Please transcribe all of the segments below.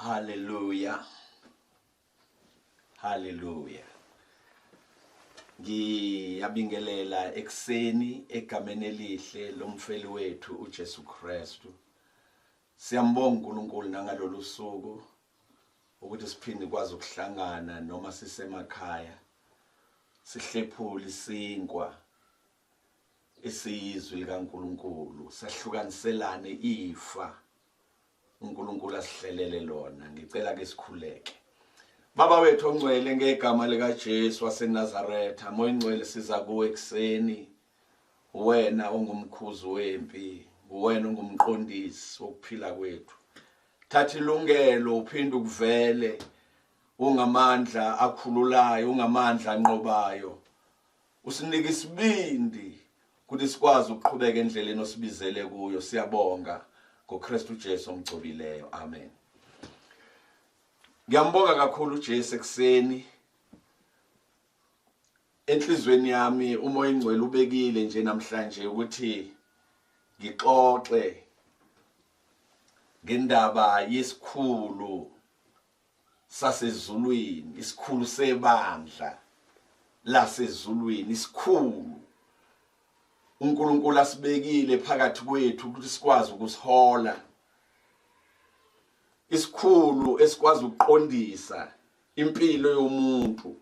Haleluya. Haleluya. Ngiyabingelela ekuseni egameni elihle lomfeli wethu uJesu Kristu. Siyambonga uNkulunkulu nangalolu suku ukuthi siphinde kwazi ukuhlangana noma sisemakhaya sihlephule isinkwa esiyizwi likaNkulunkulu sahlukaniselane ifa uNkulunkulu asihlelele lona. Ngicela ke sikhuleke. Baba wethu ongcwele, ngegama likaJesu waseNazaretha, Moya Ingcwele, siza kuwe ekuseni. Wena ongumkhuzi wempi, wena ongumqondisi wokuphila kwethu. Thatha ilungelo uphinde ukuvele ungamandla akhululayo, ungamandla anqobayo. Usinike isibindi ukuthi sikwazi ukuqhubeka endleleni osibizele kuyo. Siyabonga ngoKristu Jesu omgcobileyo. Amen. Ngiyambonga kakhulu uJesu ekuseni. Enhlizweni yami uMoya Ingcwele ubekile nje namhlanje ukuthi ngixoxe ngendaba yesikhulu sasezulwini, isikhulu sebandla lasezulwini, isikhulu uNkulunkulu asibekile phakathi kwethu ukuthi sikwazi ukusihola, isikhulu esikwazi ukuqondisa impilo yomuntu.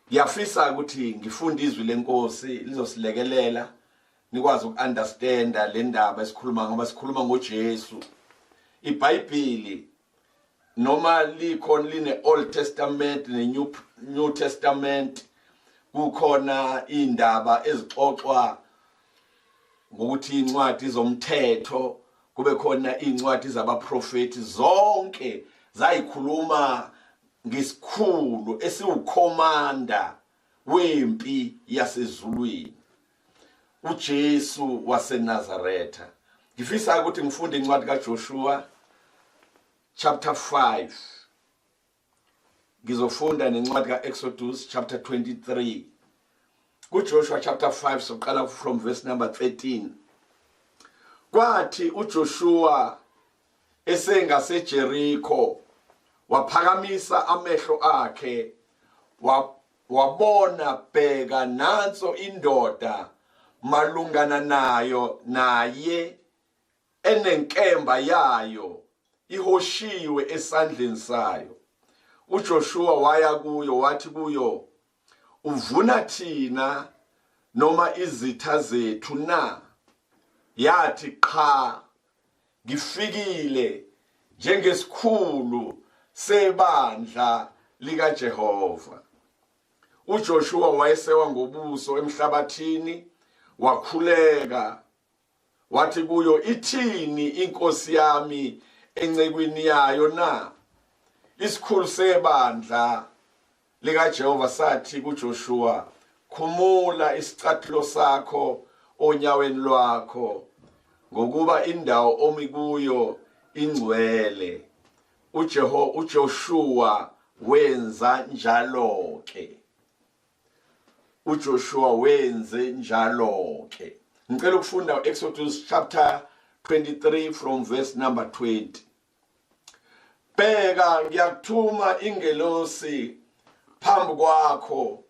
Ngiyafisa ukuthi ngifunde izwi lenkosi lizosilekelela nikwazi uku-understanda le ndaba esikhuluma ngoba sikhuluma ngoJesu. IBhayibheli noma likhona line Old Testament ne New Testament, kukhona indaba ezixoxwa ngokuthi incwadi zomthetho, kube khona incwadi zabaprofeti, zonke zayikhuluma ngesikhulu esiwukhomanda wempi yasezulwini, uJesu waseNazaretha. Ngifisa ukuthi ngifunde incwadi kaJoshua chapter 5. Ngizofunda nencwadi kaExodus chapter 23. KuJoshua chapter 5 soqala from verse number 13. Kwathi uJoshua esengaseJeriko waphakamisa amehlo akhe wabona, bheka, nanso indoda malungana nayo naye enenkemba yayo ihoshiwe esandleni sayo. UJoshua waya kuyo wathi kuyo, uvuna thina noma izitha zethu na? Yathi, qha, ngifikile njengesikhulu sebandla likaJehova. UJoshua wayesewa ngobuso emhlabathini, wakhuleka wathi kuyo, ithini inkosi yami encekwini yayo na? Isikhulu sebandla likaJehova sathi kuJoshua, khumula isicathulo sakho onyaweni lwakho, ngokuba indawo omi kuyo ingcwele. UJeho uJoshua wenza njalo ke. uJoshua wenze njalo ke. Ngicela ukufunda uExodus chapter 23 from verse number 20. Bheka, ngiyakuthuma ingelosi phambi kwakho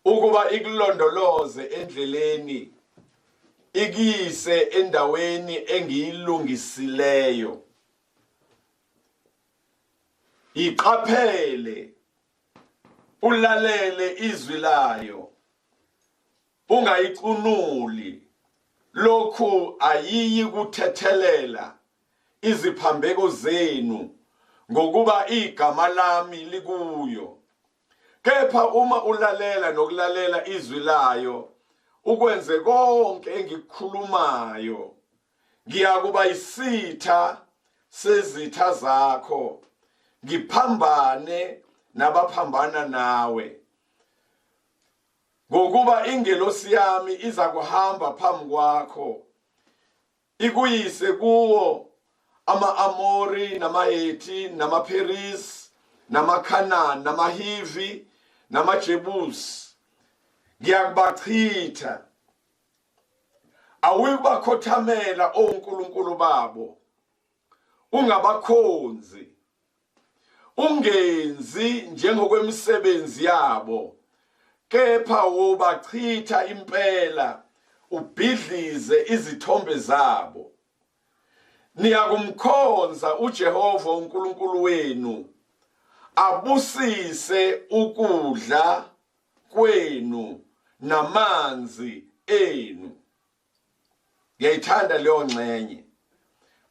ukuba ikulondoloze endleleni, ikuyise endaweni engiyilungisileyo. Iqaphele ulalele izwi layo, ungayicunuli, lokhu ayiyi kuthethelela iziphambeko zenu, ngokuba igama lami likuyo. Kepha uma ulalela nokulalela izwi layo, ukwenze konke engikukhulumayo, ngiyakuba yisitha sezitha zakho, ngiphambane nabaphambana nawe. Ngokuba ingelosi yami iza kuhamba phambi kwakho, ikuyise kuwo ama-Amori namaHeti namaPherisi namaKhanani namaHivi namaJebusi, ngiyakubachitha. Awuyikubakhothamela onkulunkulu babo, ungabakhonzi. Ungenzi njengokwemisebenzi yabo, kepha wobachitha impela, ubhidlize izithombe zabo. Niyakumkhonza uJehova uNkulunkulu wenu, abusise ukudla kwenu namanzi enu. Ngiyayithanda leyo ngxenye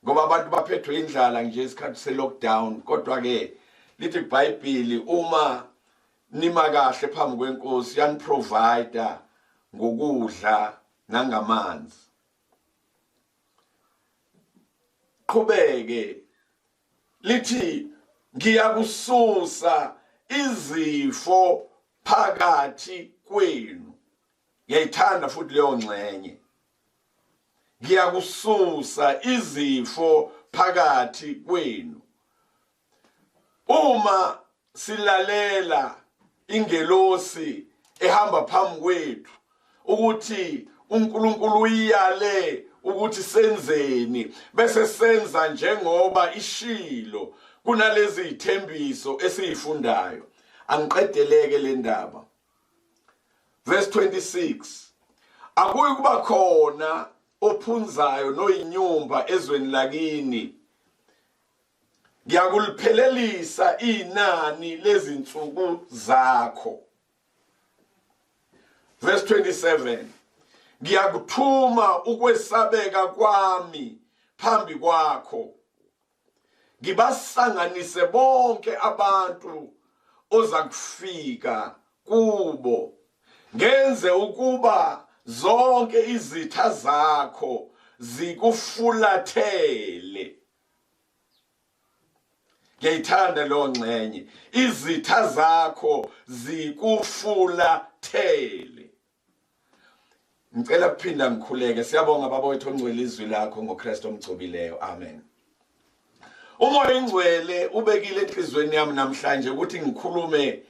ngoba abantu baphethwe indlala nje isikhathi se-lockdown, kodwa ke lithi iBhayibheli uma nima kahle phambi kwenkosi yaniprovide ngokudla nangamanzi. Qhubeke lithi ngiyakususa izifo phakathi kwenu. Ngiyayithanda futhi leyo ngxenye. Ngiyakususa izifo phakathi kwenu. Uma silalela ingelosi ehamba phambi kwethu ukuthi uNkulunkulu uyale ukuthi senzeni, bese senza njengoba ishilo kunalezi zithembiso esizifundayo. Angiqedeleke le ndaba. Verse 26, akuyi kuba khona ophunzayo noyinyumba ezweni lakini. Ngiyakuliphelelisa inani lezinsuku zakho. Verse 27, ngiyakuthuma ukwesabeka kwami phambi kwakho, ngibasanganise bonke abantu oza kufika kubo, ngenze ukuba zonke izitha zakho zikufulathele. Ngiyayithanda leyo ngxenye, izitha zakho zikufulathele. Ngicela kuphinda ngikhuleke. Siyabonga Baba wethu ongcwele izwi lakho ngoKristu omgcobileyo. Amen. UMoya oNgcwele ubekile enhlizweni yami namhlanje ukuthi ngikhulume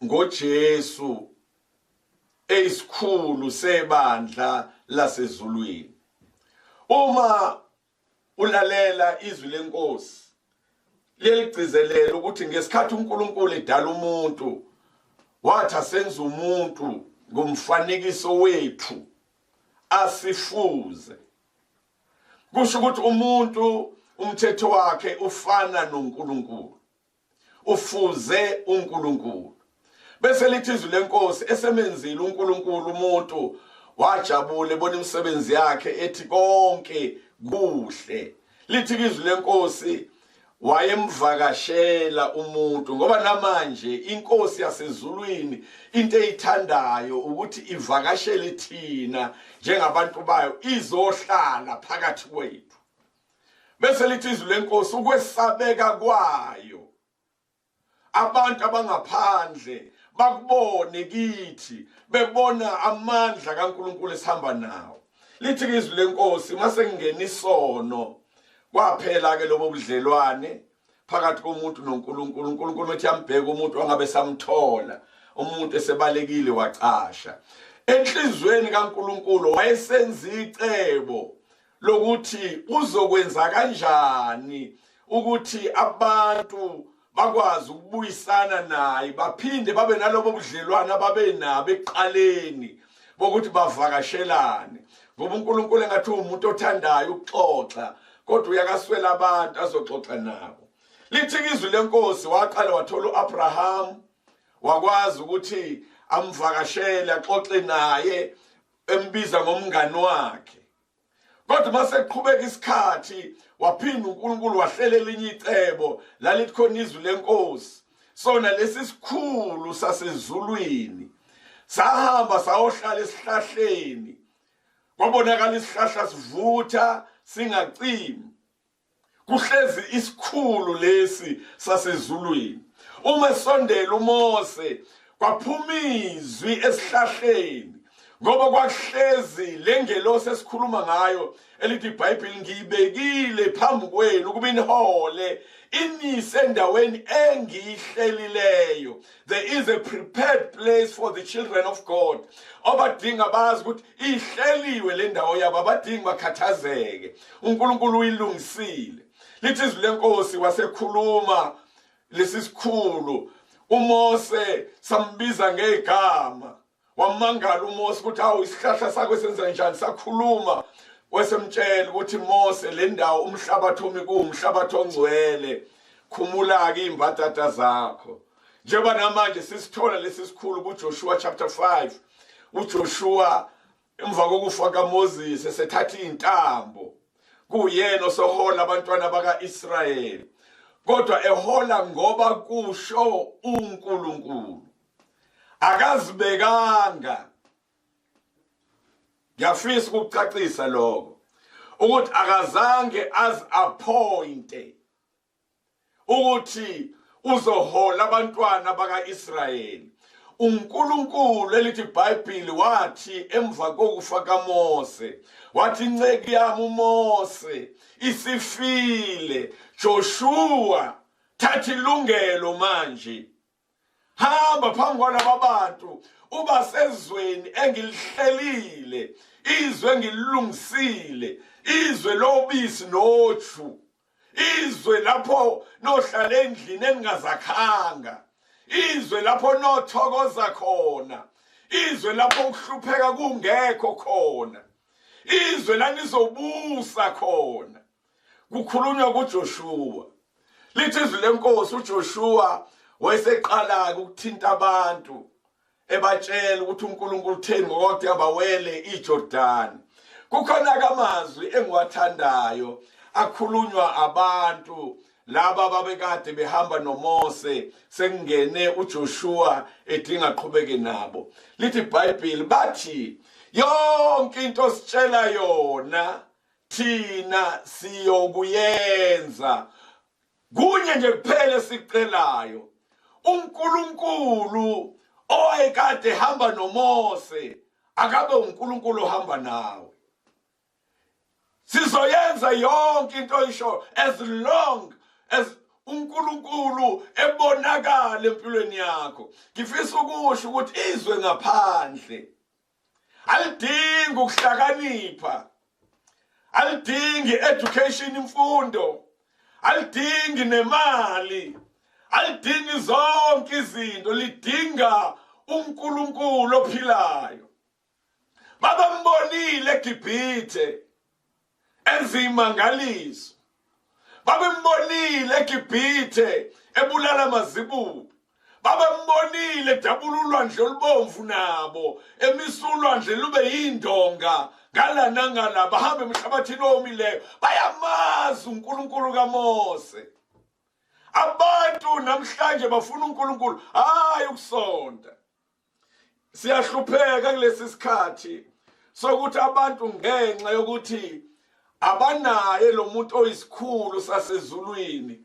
ngoJesu eyisikhulu sebandla lasezulwini. Uma ulalela izwi lenkosi liyeligcizelela ukuthi ngesikhathi uNkulunkulu edala umuntu wathi asenze umuntu ngomfanekiso wethu asifuze. Kusho ukuthi umuntu umthetho wakhe ufana noNkulunkulu, ufuze uNkulunkulu. Bese lithi izwi lenkosi esemenzile uNkulunkulu umuntu wajabula ebona imisebenzi yakhe ethi konke kuhle. Lithi izwi lenkosi wayemvakashela umuntu, ngoba namanje inkosi yasezulwini into eyithandayo ukuthi ivakashele thina njengabantu bayo, izohlala phakathi kwethu. Bese lithi izwi lenkosi ukwesabeka kwayo abantu abangaphandle bakubone kithi, bebona amandla kaNkulunkulu esihamba nawo. Lithi izwi lenkosi mase kungena isono kwaphela ke lobo budlelwane phakathi komuntu noNkulunkulu. uNkulunkulu ethi yambheka umuntu angabe samthola, umuntu esebalekile wacasha. Enhlizweni kaNkulunkulu wayesenza icebo lokuthi uzokwenza kanjani ukuthi abantu bakwazi ukubuyisana naye, baphinde babe nalobo budlelwane ababenabo ekuqaleni bokuthi bavakashelane. Ngoba uNkulunkulu engathi umuntu othandayo ukuxoxa, kodwa uyakaswela abantu azoxoxa nabo. Lithi izwi lenkosi waqala wathola uAbraham, wakwazi ukuthi amvakashele axoxe naye, embiza ngomngani wakhe. Kodwa mase kuqhubeka isikhathi waphinda uNkulunkulu wahlela elinye icebo, lalithi khona izwi lenkosi sona lesi sikhulu sasezulwini sahamba sayohlala esihlahleni, kwabonakala isihlahla sivutha singacimi, kuhlezi isikhulu lesi sasezulwini. Uma esondela uMose kwaphuma izwi esihlahleni, ngoba kwakuhlezi lengelosi esikhuluma ngayo elithi iBhayibheli ngiyibekile phambi kwenu ukuba inihole inise endaweni engiyihlelileyo. There is a prepared place for the children of God. Abadinga bazi ukuthi ihleliwe le ndawo yabo, abadingi bakhathazeke, uNkulunkulu uyilungisile. Lithi izwi lenkosi wasekhuluma Lesisikhulu uMose sambiza ngegama, wamangala uMose ukuthi hawu, isihlahla sakho senza njani, sakhuluma. Wesemtshela ukuthi Mose, le ndawo umhlabathi omi kuwumhlabathi ongcwele, khumula-ke iy'mbadada zakho. Njengoba namanje sisithola lesi sikhulu kuJoshua chapter 5, uJoshua emva kokufa kaMoses esethatha izintambo, kuyena osohola abantwana bakaIsrayeli, kodwa ehola ngoba kusho uNkulunkulu, akazibekanga. Ngiyafisa ukucacisa lokho ukuthi akazange az-appointe ukuthi uzohola abantwana bakaIsrayeli. uNkulunkulu, elithi iBhayibheli, wathi emva kokufa kaMose, wathi inceki yami uMose isifile, Joshua thatha ilungelo manje, hamba phambi kwalaba bantu, uba sezweni engilihlelile, izwe engililungisile, izwe lobisi noju, izwe lapho nohlala endlini engingazakhanga, izwe lapho nothokoza khona, izwe lapho ukuhlupheka kungekho khona, izwe la nizobusa khona. Kukhulunywa kuJoshua. Lithi izwi lenkosi, uJoshua wayeseqala ukuthinta abantu, ebatshela ukuthi uNkulunkulu utheni ngokuthi abawele iJordani. Kukhona kamazwi engiwathandayo akhulunywa abantu laba babekade behamba noMose, sekungene uJoshua edinga aqhubeke nabo. Lithi iBhayibheli, bathi yonke into sitshela yona thina siyokuyenza, kunye nje kuphela esicelayo, uNkulunkulu owayekade ehamba noMose akabe uNkulunkulu ohamba nawe. Sizoyenza yonke into oyisho as long as uNkulunkulu ebonakala empilweni yakho. Ngifisa ukusho ukuthi izwe ngaphandle alidingi ukuhlakanipha, alidingi education, imfundo, alidingi nemali, alidingi zonke izinto, lidinga uNkulunkulu ophilayo. Babembonile eGibhithe enza imangaliso, babembonile eGibhithe ebulala amazibuko, babembonile edabula ulwandle olubomvu nabo, emisa ulwandle lube yindonga ngala nangala, bahambe emhlabathini owomileyo. Bayamazi uNkulunkulu kaMose. Abantu namhlanje bafuna uNkulunkulu, hayi ukusonta. Siyahlupheka kulesi sikhathi sokuthi abantu, ngenxa yokuthi abanaye lo muntu oyisikhulu sasezulwini,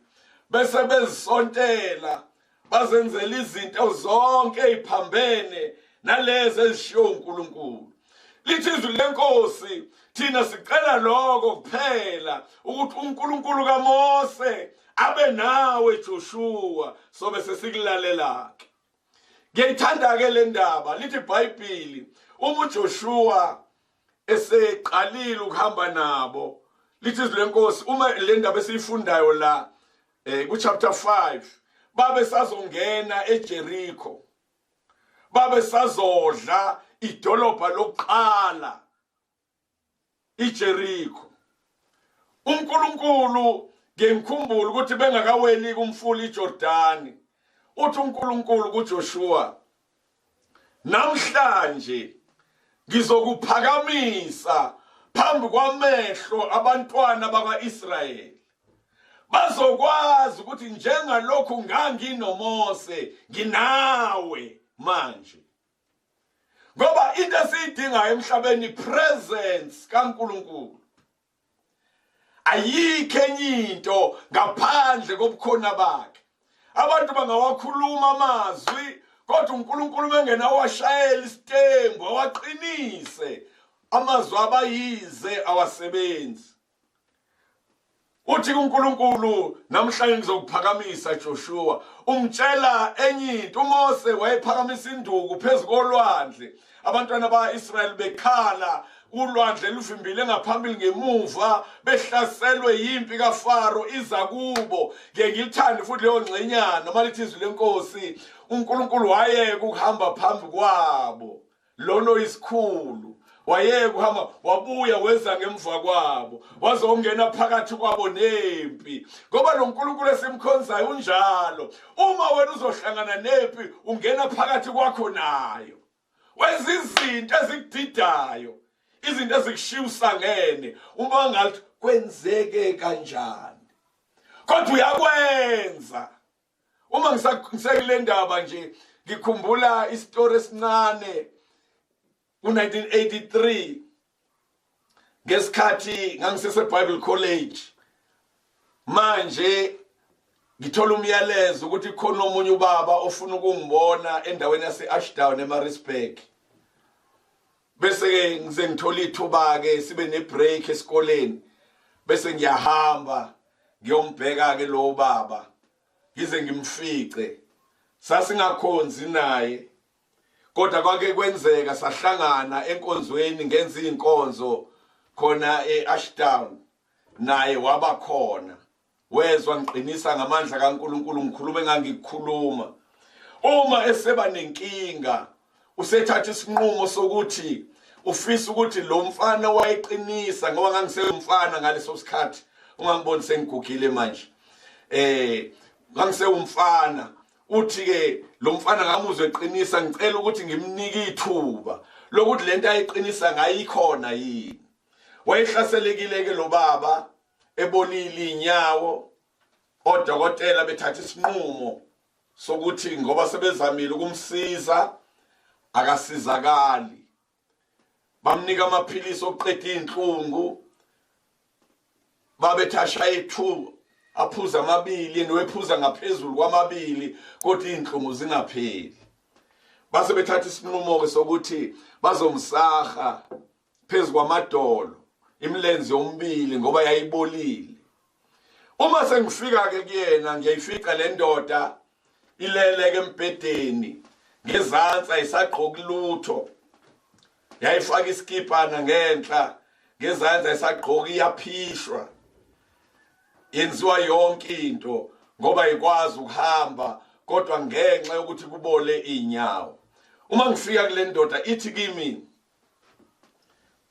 bese bezisontela, bazenzela izinto zonke eziphambene nalezi ezishiwo uNkulunkulu. Lithi izwi lenkosi, thina sicela lokho kuphela, ukuthi uNkulunkulu kaMose abe nawe Joshua, sobe sesikulalela ke. Ngiyayithanda ke le ndaba. Lithi iBhayibheli, uma uJoshua eseqalile ukuhamba nabo, lithi izwi lenkosi, uma le ndaba esiyifundayo la ku chapter 5, babe sazongena eJericho, babe sazodla idolobha lokuqala iJericho. uNkulunkulu, ngikhumbula ukuthi bengakaweli kumfula iJordani, uthi uNkulunkulu kuJoshua, namhlanje ngizokuphakamisa phambi kwamehlo abantwana bakwaIsrayeli, bazokwazi ukuthi njengalokhu nganginoMose nginawe manje. Ngoba into esiyidingayo emhlabeni, presence kaNkulunkulu. Ayikho enye into ngaphandle kobukhona bakhe. Abantu bangawakhuluma amazwi, kodwa uNkulunkulu mengenawashayela isitembu awaqinise, amazwi abayize, awasebenzi. Uthi kuNkulunkulu, namhlanje ngizokuphakamisa Joshua. Umtshela enye into, uMose wayephakamisa induku phezu kolwandle, abantwana ba-Israyeli bekhala. Ulwandle luvimbile ngaphambili ngemuva, behlaselwe yimpi kaFaro iza kubo. Ngeke ngilithande futhi leyo ngxenyana noma lithi izwi lenkosi, uNkulunkulu wayeka ukuhamba phambi kwabo. Lona isikhulu wayeka ukuhamba, wabuya weza ngemva kwabo, wazongena phakathi kwabo nempi. Ngoba lo nkulunkulu esimkhonzayo unjalo, uma wena uzohlangana nempi ungena phakathi kwakho nayo, wenza izinto ezikudidayo, izinto ezikushiya usangene, uma ngathi kwenzeke kanjani, kodwa uyakwenza. Uma ngisekule ndaba nje ngikhumbula isitori esincane ku-1983 ngesikhathi ngangisese Bible College. Manje ngithola umyalezo ukuthi khona omunye ubaba ofuna ukungibona endaweni yase-Ashdown eMaritzburg. Bese ke ngize ngithola ithuba ke sibe ne-break esikoleni, bese ngiyahamba ngiyombheka ke lo baba ngize ngimfice. Sasingakhonzi naye, kodwa kwake kwenzeka sahlangana enkonzweni, ngenza inkonzo khona eAshdown, naye waba khona, wezwa ngiqinisa ngamandla kaNkuluNkulu, ngikhuluma engangikukhuluma. Uma eseba nenkinga usethatha isinqumo sokuthi ufisa ukuthi lo mfana wayeqinisa, ngoba ngangisewumfana ngaleso sikhathi, ungangiboni sengigugile manje, ngangisewumfana. Uthi ke lo mfana ngamuzwe eqinisa, ngicela ukuthi ngimnike ithuba lokuthi lento ayiqinisa ngayikhona yini. Wayehlaselekile ke lo baba, ebolile inyawo, odokotela bethatha isinqumo sokuthi ngoba sebezamile ukumsiza akasizakali, bamnika amaphilisi okuqeda inhlungu, babetha ashaye 2 aphuza amabili, nowephuza ngaphezulu kwamabili, kodwa inhlungu zingapheli. Base bethatha isinqumo ke sokuthi bazomsaha phezu kwamadolo imilenze yomibili ngoba yayibolile. Uma sengifika ke kuyena ngiyayifica le ndoda ilele ke embhedeni, ngezansi ayisagqoki lutho, yayifaka isikipana ngenhla, ngezansi ayisagqoki, iyaphishwa, yenziwa yonke into ngoba ikwazi ukuhamba, kodwa ngenxa yokuthi kubole inyawo. Uma ngifika kule ndoda ithi kimi,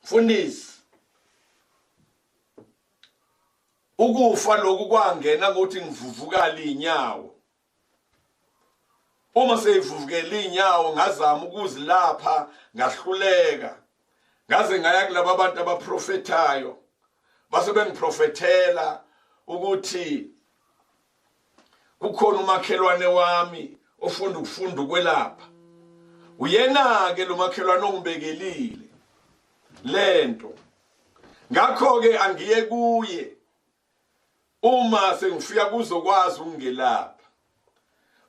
mfundisi, ukufa lokhu kwangena ngokuthi ngivuvukala inyawo. Uma seyivuvukela inyawo ngazama ukuzilapha ngahluleka, ngaze ngaya kulaba abantu abaprofethayo, base bengiprofethela ukuthi kukhona umakhelwane wami ofunda ukufunda ukwelapha. Uyena ke lo makhelwane ongibekelile lento, ngakho ke angiye kuye, uma sengifika kuzokwazi ukungelapha.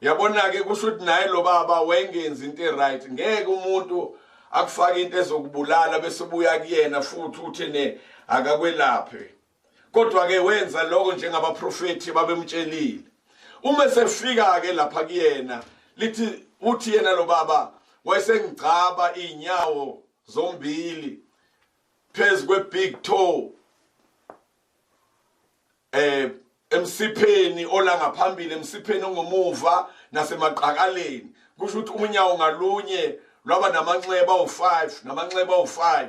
Uyabona ke, kusho ukuthi naye lo baba wayengenzi into e-right. Ngeke umuntu akufake into ezokubulala bese ubuya kuyena futhi uthi ne akakwelaphe, kodwa ke wenza lokho njengabaprofethi babemtshelile. Uma sefika ke lapha kuyena, lithi uthi yena lo baba wayesengigcaba inyawo zombili phezu kwe big toe, emsipheni ola ngaphambili, emsipheni ongomuva, nasemaqakaleni. Kusho ukuthi unyawo ngalunye lwaba namanxeba awu5, namanxeba awu5,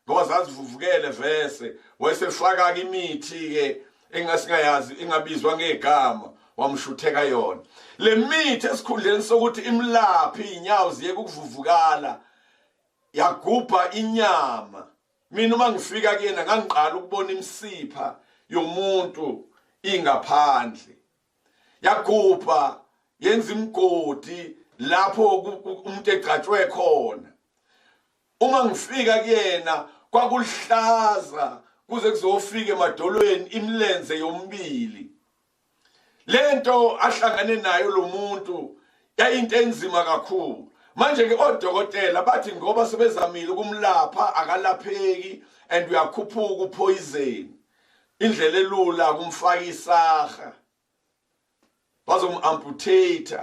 ngoba zazivuvukele vese. Wayesefaka imithi ke engasingayazi, ingabizwa ngegama, wamshutheka yona le mithi. Esikhundleni sokuthi imlaphi inyawo ziye ukuvuvukala, yagubha inyama. Mina uma ngifika kuyena ngangiqala ukubona imisipha yomuntu ingaphandle, yagubha yenza imigodi lapho umuntu egcatshwe khona. Uma ngifika kuyena kwakulihlaza kuze kuzofika emadolweni, imilenze yomibili. Lento ahlangane nayo lo muntu yayinto enzima kakhulu. Manje ke odokotela bathi ngoba sebezamile ukumlapha akalapheki and uyakhuphuka upoison, indlela elula kumfaka isaha, bazomu-amputate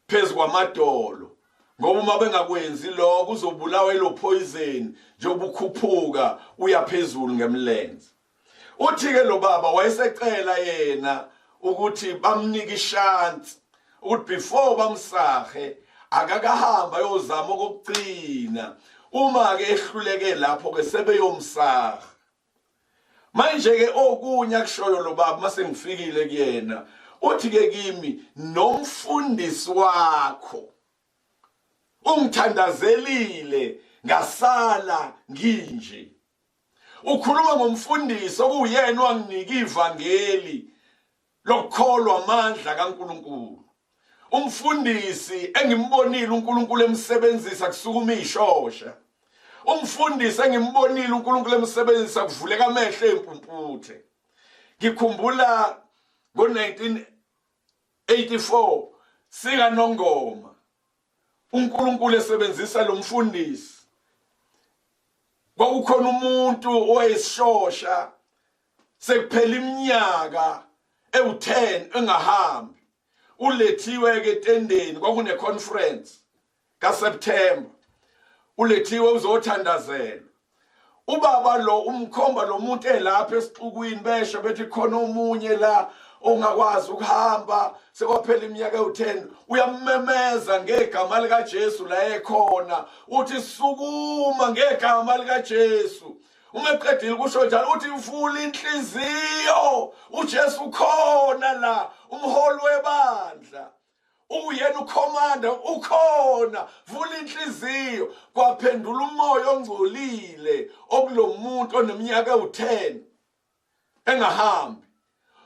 phezu kwamadolo. Ngoba uma bengakwenzi lokho uzobulawa ilo poison njengoba ukhuphuka uya phezulu ngemlenze. Uthi ke lo baba wayesecela yena ukuthi bamnike ishansi ukuthi before bamsahe akakahamba ayozama okokugcina, uma ke ehluleke lapho ke sebeyomsaha. Manje ke okunye akushoyo lo baba mase ngifikile kuyena, uthi ke kimi nomfundisi wakho ungithandazelile ngasala nginje. Ukhuluma ngomfundisi okuyena wanginika ivangeli lokukholwa amandla kaNkuluNkulu. Umfundisi engimbonile uNkulunkulu emsebenzisa kusukuma ishosha. Umfundisi engimbonile uNkulunkulu emsebenzisa kuvuleka amehlo empumputhe. Ngikhumbula ngo-1984 sikaNongoma uNkulunkulu esebenzisa lo mfundisi. Kwakukhona umuntu owayesishosha sekuphela iminyaka ewu-10 engahambi. Ulethiwe ke etendeni, kwakune conference kaSeptember, ulethiwe uzothandazela. Ubaba lo umkhomba lo muntu elapha esixukwini, besho bethi khona omunye la ongakwazi ukuhamba sekwaphela iminyaka ewu-10. Uyamemeza ngegama likaJesu la ekhona, uthi sukuma ngegama likaJesu. Uma eqedile kusho njalo uthi mfula inhliziyo, uJesu ukhona la, umholi webandla uyena ukhomanda ukhona, vula inhliziyo. Kwaphendula umoya ongcolile okulomuntu oneminyaka ewu-10 engahambi.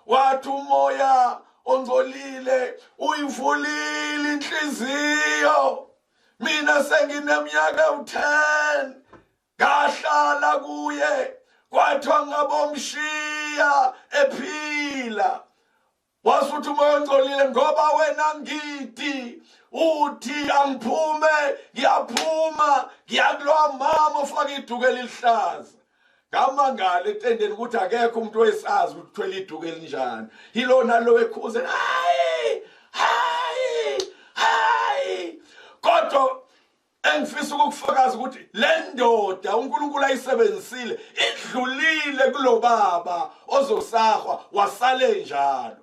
Wathi umoya ongcolile uyivulile inhliziyo, mina sengineminyaka ewu-10 ngahlala kuye, kwathiwa ngabomshiya ephila. Wasuthi umoya ongcolile, ngoba wena ngidi uthi angiphume, ngiyaphuma, ngiyakulwa mama ofaka iduku elihlaza. Ngamangala etendeni ukuthi akekho umuntu oyesazi ukuthi uthwele iduku elinjani. Yilona lo ekhuze hayi hayi hayi. Kodwa engifisa ukukufakaza ukuthi le ndoda uNkulunkulu ayisebenzisile idlulile kulobaba ozosahwa wasale njalo.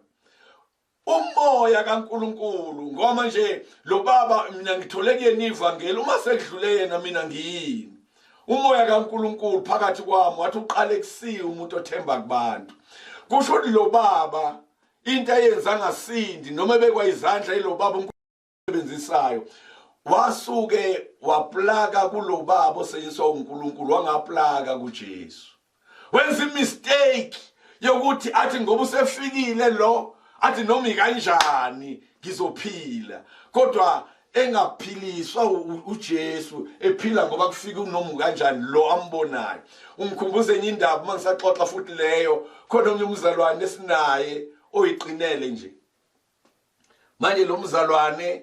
Umoya kaNkulunkulu, ngoba nje lo baba mina ngithole kuyena ivangeli, uma sekudlule yena mina ngiyini. Umoya kaNkulunkulu phakathi kwami wathi uqale kusiwe umuntu othemba kubantu. Kusho ukuthi lo baba into ayenza ngasindi noma ebekwa izandla ilo baba usebenzisayo, wasuke waplaka kulobaba osetshenziswa uNkulunkulu, wangaplaka kuJesu. Wenza imistake yokuthi athi ngoba usefikile lo, athi noma kanjani ngizophila, kodwa engaphiliswa uJesu, ephila ngoba kufika unoma kanjani lo ambonayo. Ungikhumbuza enye indaba uma ngisaxoxa futhi leyo. Khona omnye umzalwane esinaye oyiqinele nje. Manje lo mzalwane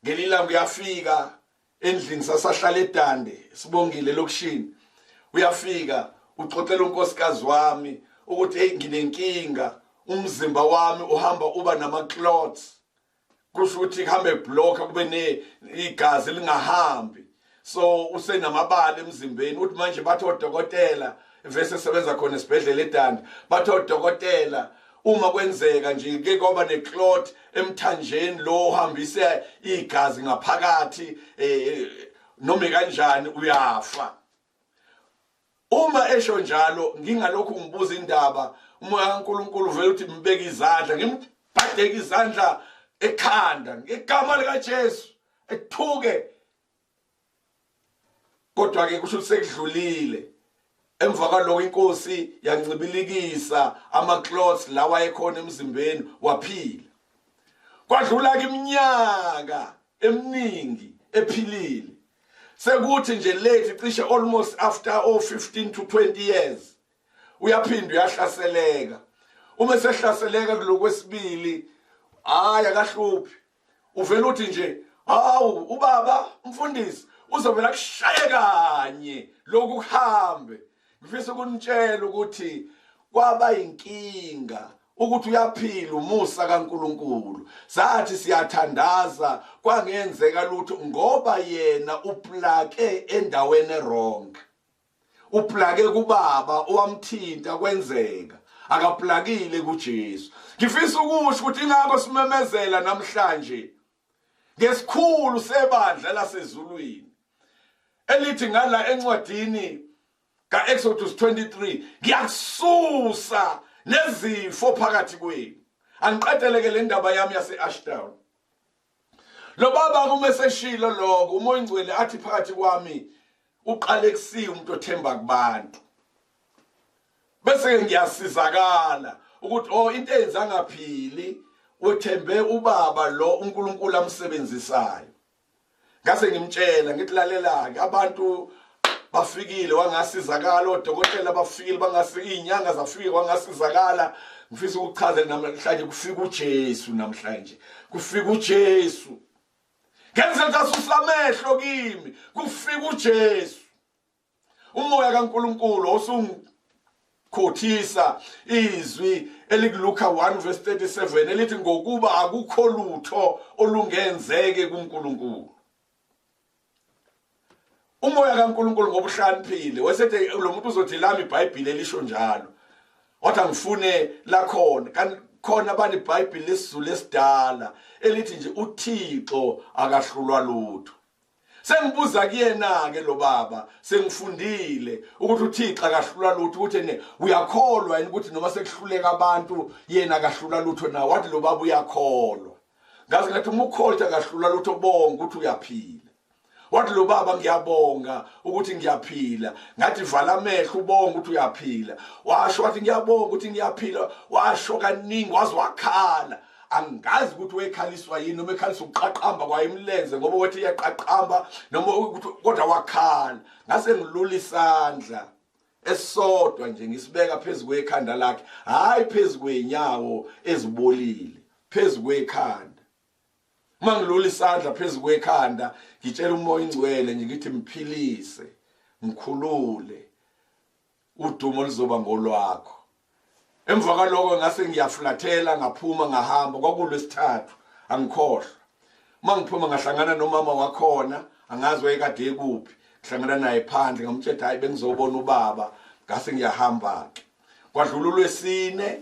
ngelilanga uyafika endlini, sasahlala eDande sibongile lokushini. Uyafika uxoxela unkosikazi wami ukuthi hey, nginenkinga, umzimba wami uhamba uba nama clots, kusho ukuthi kuhambe block, kube ne igazi lingahambi, so usenamabala emzimbeni. Uthi manje bathi odokotela, vese sebenza khona esibhedlela eDande, bathi odokotela uma kwenzeka nje ke kwaba neclot emthanjeni lo uhambise igazi ngaphakathi, noma kanjani uyafa. Uma esho njalo ngingalokhu ngibuza indaba, umoya kaNkulunkulu vele uthi mbeke izandla, ngimbhadeke izandla ekhanda ngegama likaJesu, ethuke. Kodwa ke kusho ukuthi sekudlulile. Emva kwaloko inkosi yancibilikisa ama clots lawa ekhona emzimbeni, waphila. Kwadlula ke iminyaka eminingi ephilile. Sekuthi nje late cishe almost after 15 to 20 years uyaphinda uyahlaseleka. Uma sehlaseleka kulokwesibili, hayi akahluphi, uvela uthi nje hawu ubaba umfundisi uzovela kushaye kanye lokhu kuhambe. Ngifisa ukunitshela ukuthi kwaba inkinga. Ukuthi uyaphila umusa kaNkuluNkulu. Sathi siyathandaza kwangenzeka lutho ngoba yena uplake endaweni wrong. Uplake kubaba owamthinta kwenzeka, akaplakile kuJesu. Ngifisa ukusho ukuthi ingakho simemezela namhlanje ngesikhulu sebandla lasezulwini elithi ngala encwadini kaExodus 23, ngiyakususa nezifo phakathi kwenu. Angiqedeleke le ndaba yami yase-Ashdown. Lo baba kuma seshilo lokho, uMoya oNgcwele athi phakathi kwami uqale kusiya umuntu othemba kubantu, bese ke ngiyasizakala ukuthi oh, into eyenza angaphili uthembe ubaba lo uNkulunkulu amsebenzisayo. Ngase ngimtshela ngithi, lalela ke, abantu bafikile wangasizakala, odokotela bafikile bangasika, izinyanga zafika wangasizakala. Ngifisa ukuchazela namhlanje kufika uJesu, namhlanje kufika uJesu ngenze asusa amehlo kimi, kufika uJesu. Umoya kaNkuluNkulu osungikhothisa izwi elikuLuka 1 verse 37 elithi, ngokuba akukho lutho olungenzeke kuNkulunkulu. Umoya kaNkuluNkulu ngobuhlaniphile wesethe lo muntu uzothi lami iBhayibheli elisho njalo, wathi angifune lakhona khona bani iBhayibheli lesiZulu esidala elithi nje uThixo akahlulwa lutho. Sengibuza kuyena ke lo baba, sengifundile ukuthi uThixo akahlulwa lutho, ukuthi ne uyakholwa yini ukuthi noma sekuhluleka abantu yena akahlulwa lutho na? Wathi lo baba uyakholwa. Ngaze ngathi uma ukholwa akahlulwa lutho, bonga ukuthi uyaphila. Wathi lo baba, ngiyabonga ukuthi ngiyaphila. Ngathi vala amehlo ubonga ukuthi uyaphila. Washo wathi, ngiyabonga ukuthi ngiyaphila. Washo kaningi waze wakhala. Angazi ukuthi wekhaliswa yini, noma ekhaliswa ukuqaqamba kwayo imilenze ngoba wathi iyaqaqamba, noma ukuthi, kodwa wakhala. Ngase ngilula isandla esisodwa nje ngisibeka phezu kwekhanda lakhe, hayi phezu kwenyawo ezibolile, phezu kwekhanda. Uma ngilula isandla phezu kwekhanda, ngitshela uMoya Ingcwele nje ngithi, mphilise, ngikhulule, udumo lizoba ngolwakho. Emva kwaloko ngase ngiyaflathela, ngaphuma ngahamba. Kwakulwesithathu, angikhohlwa. Uma ngiphuma ngahlangana nomama wakhona, angazi wayekade ekuphi. Ngihlangana naye phandle, ngamtshela, hayi, bengizobona ubaba. Ngase ngiyahamba ke. Kwadlula ulwesine,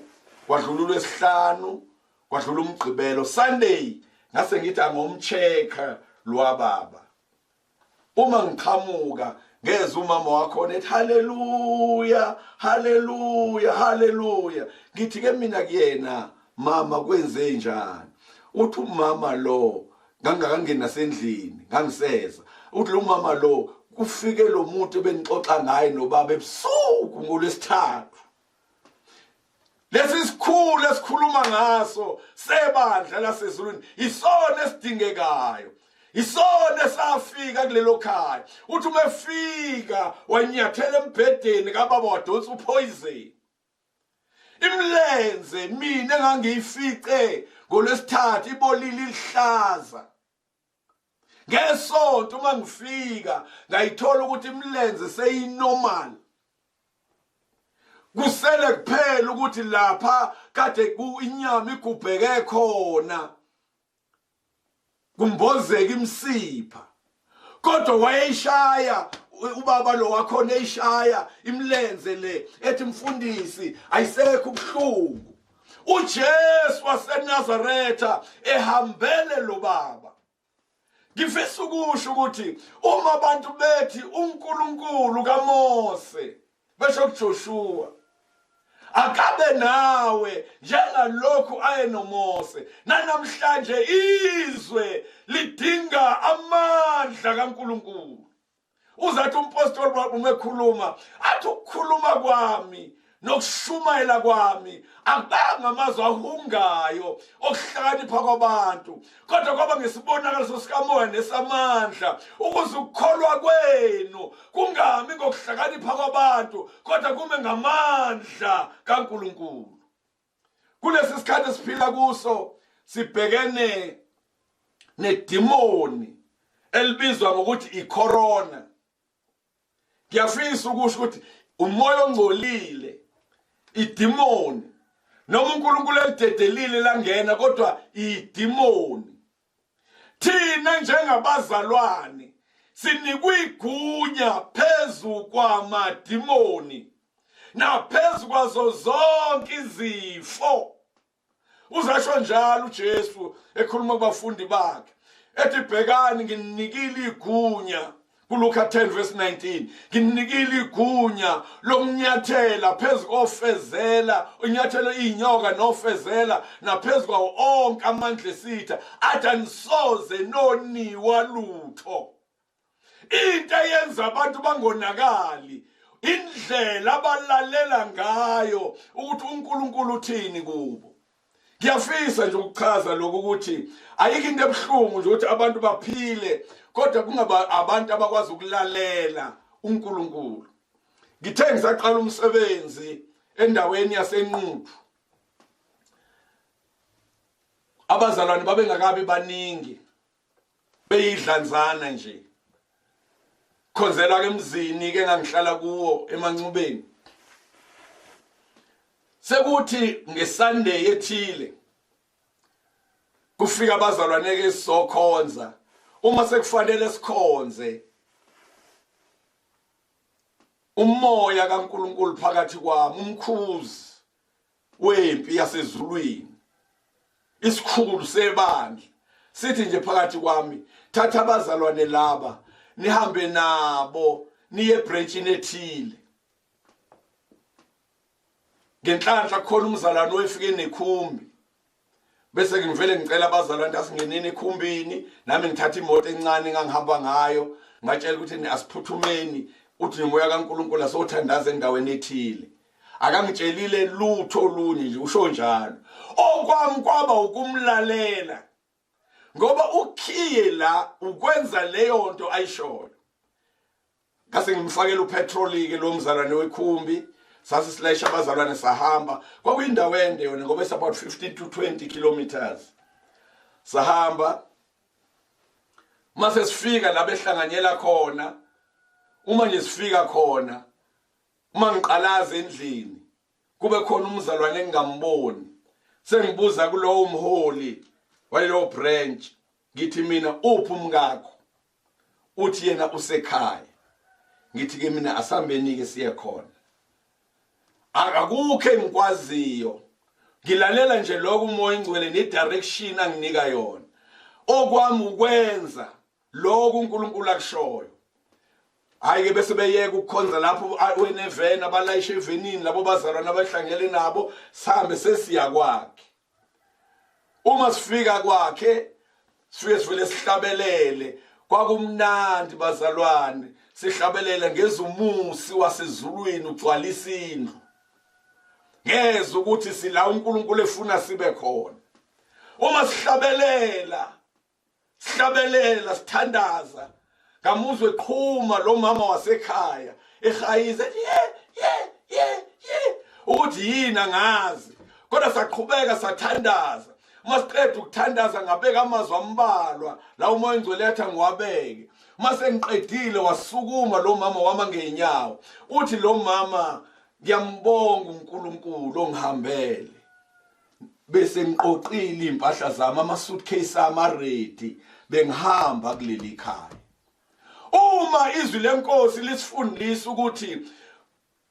kwadlula ulwesihlanu, kwadlula umgqibelo, Sunday ngase ngithi angomchecker lwababa. Uma ngiqhamuka ngeza umama wakhona ethi, haleluya, haleluya, haleluya. Ngithi ke mina kuyena, mama, kwenze njani? Uthi umama lo, ngangakangeni nasendlini, ngangiseza. Uthi lo mama lo, kufike lo muntu ebenixoxa ngaye nobaba ebusuku ngolwesithathu. Lesi sikhulu esikhuluma ngaso sebandla lasezulwini isona esidingekayo, isona esafika kulelo khaya. Uthi uma efika wanyathela embhedeni kababa, wadonsa upoison. Imlenze mina engangiyifice ngolwesithathu ibolile, ilihlaza, ngesonto uma ngifika ngayithola ukuthi imlenze seyinormal, kusele kuphela ukuthi lapha kade inyama igubheke khona kumbozeka imsipha. Kodwa wayeyishaya ubaba lo wakhona, eyishaya imlenze le, ethi, mfundisi, ayisekho ubuhlungu. uJesu waseNazaretha ehambele lo baba. Ngifisa ukusho ukuthi uma abantu bethi uNkulunkulu kaMose, besho kuJoshua, akabe nawe njengalokhu aye noMose, nanamhlanje izwe lidinga amandla kaNkulunkulu. Uzathi umpostoli uma ekhuluma athi, ukukhuluma kwami nokushumayela kwami akubanga amazwi ahungayo okuhlakanipha kwabantu, kodwa kwaba ngesibonakaliso sikamoya nesamandla, ukuze ukukholwa kwenu kungami ngokuhlakanipha kwabantu, kodwa kume ngamandla kaNkulunkulu. Kulesi sikhathi esiphila kuso sibhekene nedimoni elibizwa ngokuthi icorona. Ngiyafisa ukusho ukuthi umoya ongcolile, idimoni. Noma uNkulunkulu elidedelile langena, kodwa idimoni. Thina njengabazalwane sinikwe igunya phezu kwamadimoni naphezu kwazo zonke izifo. Uzasho njalo uJesu ekhuluma kubafundi bakhe, ethi bhekani nginikile igunya, kuLuka 10 verse 19, nginikile igunya lokunyathela phezu kofezela, unyathelo inyoka nofezela, naphezu kwawo onke amandla esitha, athi anisoze noniwa lutho. Into eyenza abantu bangonakali indlela abalalela ngayo ukuthi uNkulunkulu uthini kubo. Ngiyafisa nje ukuchaza lokhu ukuthi ayikho into ebuhlungu nje ukuthi abantu baphile kodwa kungaba abantu abakwazi ukulalela uNkulunkulu. Ngithe ngisaqala umsebenzi endaweni yaseNquthu, abazalwane babengakabi baningi, beyidlanzana nje. Khonzela ke emzini ke ngangihlala kuwo emaNcubeni. Sekuthi ngeSunday ethile kufika abazalwane ke sizokhonza. Uma sekufanele sikhonze, umoya kaNkulunkulu phakathi kwami, umkhuzi wempi yasezulwini, isikhulu sebandla, sithi nje phakathi kwami, thatha abazalwane laba nihambe nabo niye ebranchini ethile. Ngenhlanhla khona umzalwane owefike nekhumbi, bese ngivele ngicela abazalwane asingeneni ekhumbini, nami ngithatha imoto encane engangihamba ngayo, ngatshela ukuthi asiphuthumeni, uthi nomoya kaNkulunkulu asothandaza endaweni ethile. Akangitshelile lutho olunye nje, usho njalo. Okwami kwaba ukumlalela, ngoba ukhiye la ukwenza leyo nto ayishoyo. Ngase ngimfakela upetrol ke lo mzalwane wekhumbi, sase silayisha abazalwane sahamba. Kwakuyindawo ende yona ngoba it's about 15 to 20 kilometers. Sahamba, mase sifika la behlanganyela khona, uma nje sifika khona, uma ngiqalaza endlini kube khona umzalwane engingamboni, sengibuza kulowo mholi waleyo branch, ngithi mina uphi umkakho? Uthi yena usekhaya. Ngithi ke mina asambeni ke siye khona. Akukho engikwaziyo, ngilalela nje lokho uMoya oNgcwele ne-direction anginika yona. Okwami ukwenza lokho uNkulunkulu akushoyo. Hayi ke bese beyeka ukukhonza lapho weneveni, abalayisha evenini labo bazalwane abahlangele nabo, sihambe sesiya kwakhe. Uma sifika kwakhe sifike sivele sihlabelele. Kwakumnandi bazalwane, sihlabelela ngezumusi wasezulwini ugcwalisa indlu. Ngezwe ukuthi sila uNkulunkulu efuna sibe khona. Uma sihlabelela, sihlabelela sithandaza, ngamuzwe eqhuma lo mama wasekhaya ehayiza, ye ye ye ye, ukuthi yini angazi, kodwa saqhubeka sathandaza. Uma siqeda ukuthandaza ngabeka amazwi ambalwa la uMoya oNgcwele yathi angiwabeke. Uma sengiqedile wasukuma lo mama wama ngeenyawo, uthi lo mama, ngiyambonga uNkulunkulu ongihambele, bese ngiqoqile impahla zami, ama suitcase ami ready, bengihamba kuleli khaya. Uma izwi lenkosi lisifundisa ukuthi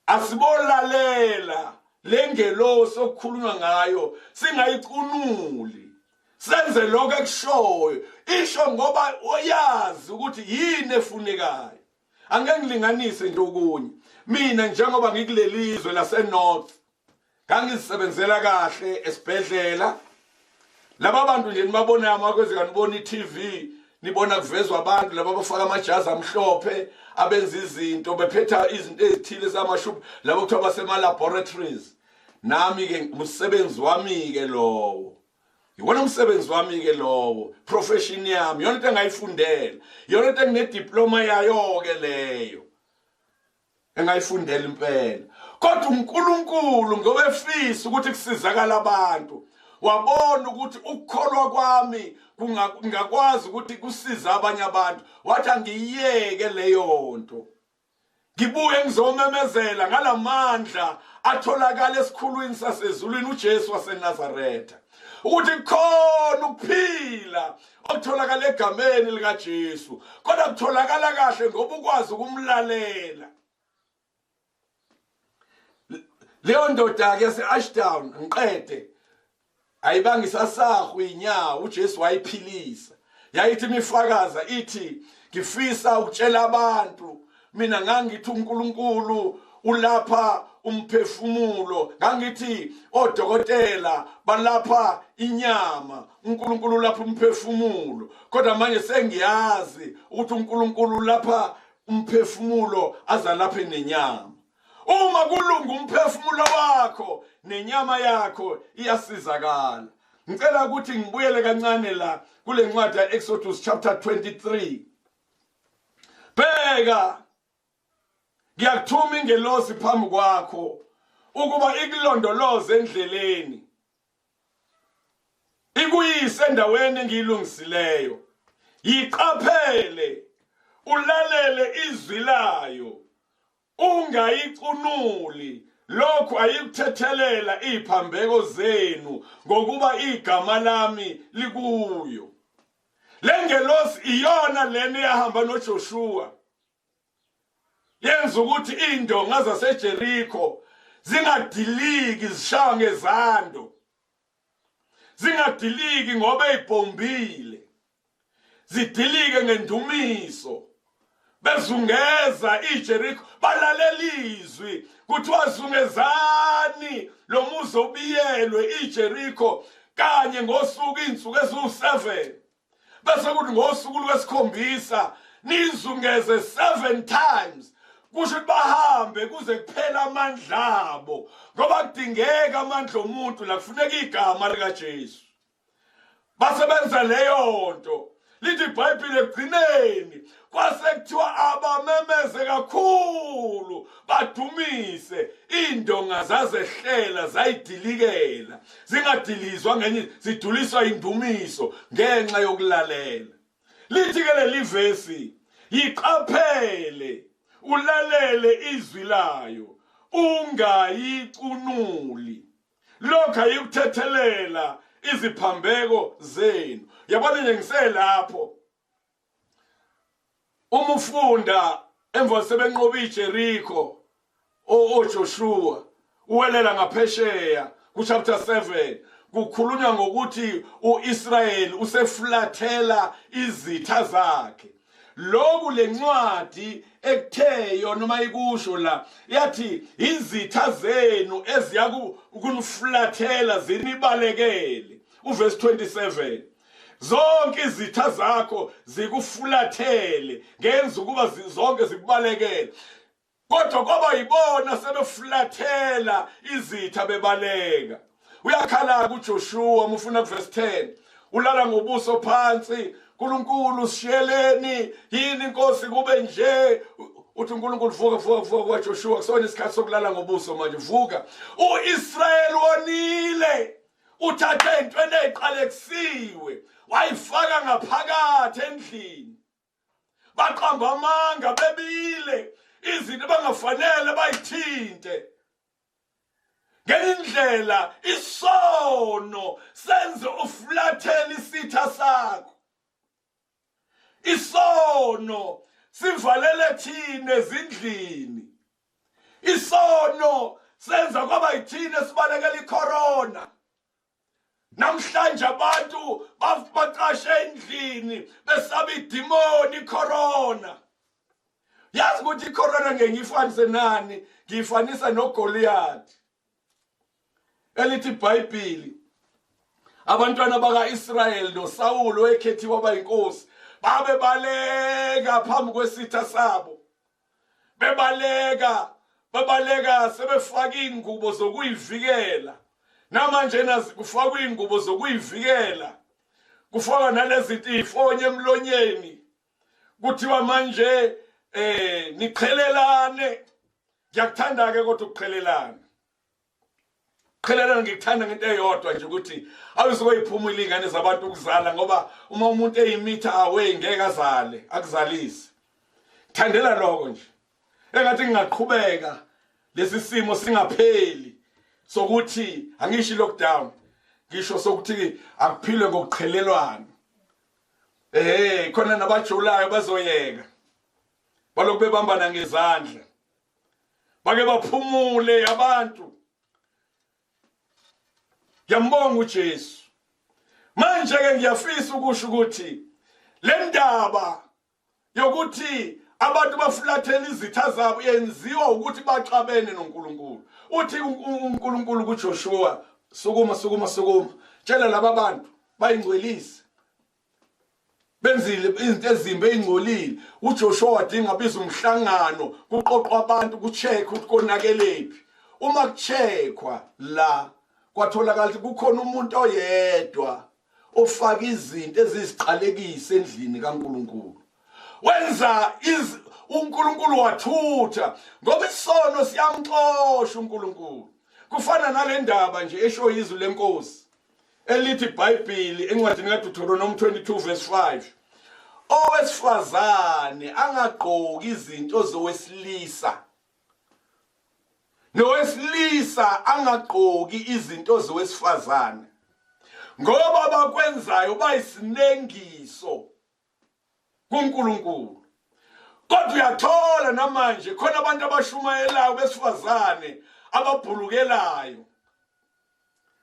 asibolalela lengelosi okukhulunywa ngayo, singayicunuli, senze lokho ekushoyo, isho ngoba uyazi ukuthi yini efunekayo. Angeke ngilinganise nje okunye. Mina njengoba ngikulelizwe lase North, ngangizisebenzela kahle esibhedlela. Laba bantu nje nibabona amakwezi, nibona i-TV, nibona kuvezwa abantu laba abafaka amajazi amhlophe, abenza izinto, bephetha izinto ezithile zamashubhu, labo kuthiwa basema-laboratories. Nami-ke umsebenzi wami-ke lowo, iwona umsebenzi wami-ke lowo, profession yami, yona into engayifundela, yona into enginediploma yayo-ke leyo engayifundela impela. Kodwa uNkulunkulu ngoba efisa ukuthi kusizakala abantu, wabona ukuthi ukukholwa kwami kungakwazi ukuthi kusize abanye abantu, wathi angiyiyeke leyo nto. Ngibuye ngizomemezela ngalamandla atholakala esikhulwini sasezulwini uJesu waseNazaretha ukuthi kukhona ukuphila okutholakala egameni likaJesu, kodwa kutholakala kahle ngoba ukwazi ukumlalela. Leyo ndoda ke yase-Ashdown, ngiqede, ayibanga isasahwa inyawo, uJesu wayiphilisa. Yayithi imifakaza ithi, ngifisa ukutshela abantu, mina ngangithi uNkulunkulu ulapha umphefumulo, ngangithi odokotela balapha inyama, uNkulunkulu ulapha umphefumulo, kodwa manje sengiyazi ukuthi uNkulunkulu ulapha umphefumulo azalaphe nenyama. Uma kulunga umphefumulo wakho nenyama yakho iyasizakala. Ngicela ukuthi ngibuyele kancane la kule ncwadi ya-Exodus chapter 23. Bheka, ngiyakuthuma ingelosi phambi kwakho ukuba ikulondoloze endleleni, ikuyise endaweni engiyilungisileyo. Yiqaphele, ulalele izwi layo, ungayicunuli. Lokhu ayikuthethelela iziphambeko zenu, ngokuba igama lami likuyo. Le ngelosi iyona lena eyahamba noJoshua, yenza ukuthi indonga zaseJeriko zingadiliki, zishawa ngezando, zingadiliki ngoba eyibhombile, zidilike ngendumiso. Bezungeza iJeriko, balalela izwi, kuthiwa zungezani lo muzi obiyelwe iJeriko kanye ngosuku izinsuku eziwu-7, bese kuthi ngosuku lwesikhombisa nizungeze 7 times. Kusho ukuthi bahambe kuze kuphele amandla abo, ngoba kudingeka amandla omuntu la, kufuneka igama likaJesu. Basebenza leyo nto. Lithi iBhayibheli ekugcineni kwase kuthiwa abamemeze kakhulu badumise, indonga zazehlela zayidilikela, zingadilizwa ngenye, ziduliswa indumiso ngenxa yokulalela. Lithi ke leli vesi, yiqaphele ulalele izwi layo, ungayicunuli. Lokho ayikuthethelela iziphambeko zenu. Yabona nje ngiselapho, uma ufunda emva sebenqoba iJeriko, oJoshua uwelela ngaphesheya ku chapter 7, kukhulunywa ngokuthi uIsrayeli useflathela izitha zakhe. Lokhu lencwadi ekutheyo noma ikusho la, yathi izitha zenu eziya ukuniflathela zinibalekele. Uverse 27, zonke izitha zakho zikufulathele, ngenza ukuba zonke zikubalekele. Kodwa kwaba yibona sebefulathela izitha bebaleka. Uyakhala kuJoshua uma ufuna kuverse 10, ulala ngobuso phansi, uNkulunkulu sishiyeleni yini inkosi kube nje? Uthi uNkulunkulu, vuka, vuka, vuka kwaJoshua, kusona isikhathi sokulala ngobuso manje, vuka. uIsrayeli wonile, uthathe intweni eziqalekisiwe wayifaka ngaphakathi endlini, baqamba amanga, bebile izinto abangafanele bayithinte. Ngenye indlela isono senze uflathele isitha sakho, isono sivalele thina ezindlini, isono senza kwaba yithina sibalekela icorona. Namhlanje abantu baqashe endlini besaba idimoni icorona. Yazi ukuthi icorona ngeke ngiyifanise nani? Ngiyifanisa noGoliath. Elithi iBhayibheli abantwana bakaIsrayeli noSawulu wayekhethiwe abayinkosi babe baleka phambi kwesitha sabo, bebaleka babaleka sebefaka ingubo zokuyivikela. Namanje nazi kufakwa ingubo zokuyivikela, kufakwa nalezi ifonye emlonyeni, kuthiwa manje niqhelelane. Ngiyakuthanda ke kodwa ukuqhelelana, qhelelana ngikuthanda ngento eyodwa nje, ukuthi awuzoyiphuma ilingane zabantu ukuzala, ngoba uma umuntu eyimitha away ngeke azale akuzalise. Thandela lokho nje. Engathi ngingaqhubeka lesi simo singapheli sokuthi angisho lockdown, ngisho sokuthi akuphilwe ngokuqhelelwana. Khona nabajulayo bazoyeka, balokhu bebambana ngezandla, bake baphumule abantu. Ngiyambonga uJesu. Manje ke ngiyafisa ukusho ukuthi le ndaba yokuthi abantu bafulathela izitha zabo yenziwa ukuthi baxabene noNkulunkulu. Uthi uNkulunkulu kuJoshua, sukuma sukuma sukuma, tshela laba bantu bayingcwelise, benzile izinto ezimbi eyingcolile. uJoshua wadinga biza umhlangano, kuqoqwa abantu, kucheck ukuthi konakelephi. Uma kucheckwa la kwatholakala ukuthi kukhona umuntu oyedwa ofaka izinto eziziqalekisa endlini kaNkulunkulu. Wenza uNkulunkulu wathutha, ngoba isono siyamxosha uNkulunkulu. Kufana nale ndaba nje esho izwi lenkosi elithi iBhayibheli encwadini kaDeuteronomy 22 verse 5, owesifazane angagqoki izinto zowesilisa, nowesilisa angagqoki izinto zowesifazane, ngoba abakwenzayo bayisinengiso kuNkulunkulu. Kodwa uyathola namanje khona abantu abashumayelayo besifazane ababhulukelayo,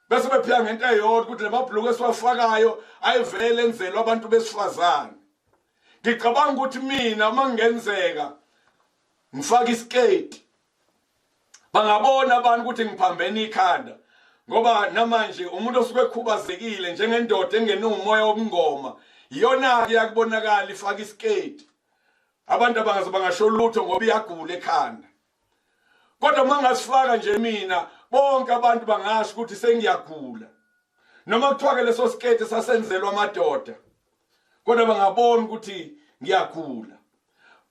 bese bephila ngento eyodwa ukuthi lamabhuluku esiwafakayo ayivele enzelwe abantu besifazane. Ngicabanga ukuthi mina uma ngenzeka ngifaka isiketi, bangabona abantu ukuthi ngiphambene ikhanda, ngoba namanje umuntu osuke ekhubazekile njengendoda engenumoya wobungoma, iyona ke yakubonakala ifaka isiketi. Abantu abangaze bangasho lutho ngoba iyagula ekhanda. Kodwa uma ngasifaka nje mina, bonke abantu bangasho ukuthi sengiyagula. Noma kuthiwa ke leso siketi sasenzelwa amadoda, kodwa bangabona ukuthi ngiyagula.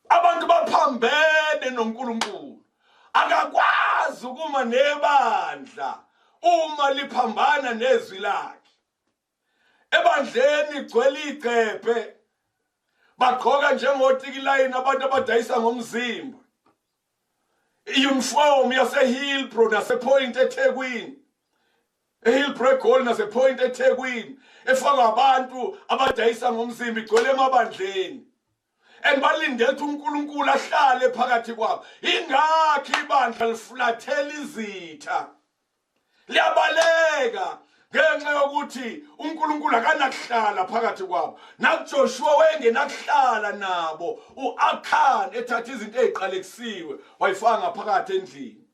Abantu baphambene noNkulunkulu. Akakwazi ukuma nebandla uma liphambana nezwi lakhe. Ebandleni igcwele igcebhe, bagqoka njengotikilayini abantu abadayisa ngomzimba. I-uniform yaseHillbrow nasePoint eThekwini, eHillbrow eGoli nasePoint eThekwini, efakwa abantu abadayisa ngomzimba, igcwele emabandleni. And balindele ukuthi uNkulunkulu ahlale phakathi kwabo. Ingakho ibandla lifulathela izitha, liyabaleka ngenxa yokuthi uNkulunkulu akanakuhlala phakathi kwabo. NakuJoshua wayengenakuhlala nabo. uAkhan ethatha izinto eziqalekisiwe wayifaka ngaphakathi endlini.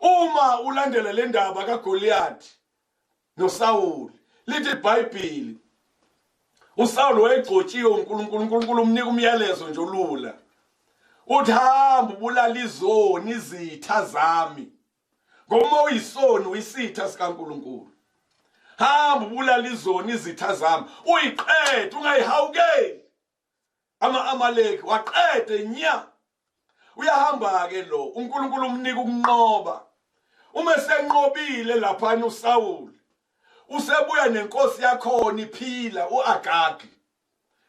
Uma ulandela le ndaba kaGoliath noSawuli, lithi iBhayibheli uSawuli wayegcotshiwe uNkulunkulu, uNkulunkulu umnika umyalezo nje olula, uthi hamba ubulala izoni, izitha zami, ngoba uyisoni uyisitha sikaNkulunkulu. Hamba ubulala izoni, izitha zami, uyiqede, ungayihawukeli. Ama-Amaleki waqede nya. Uyahamba ke lo, uNkulunkulu umnika ukunqoba. Uma esenqobile laphana uSawuli, usebuya nenkosi yakhona iphila, uAgagi.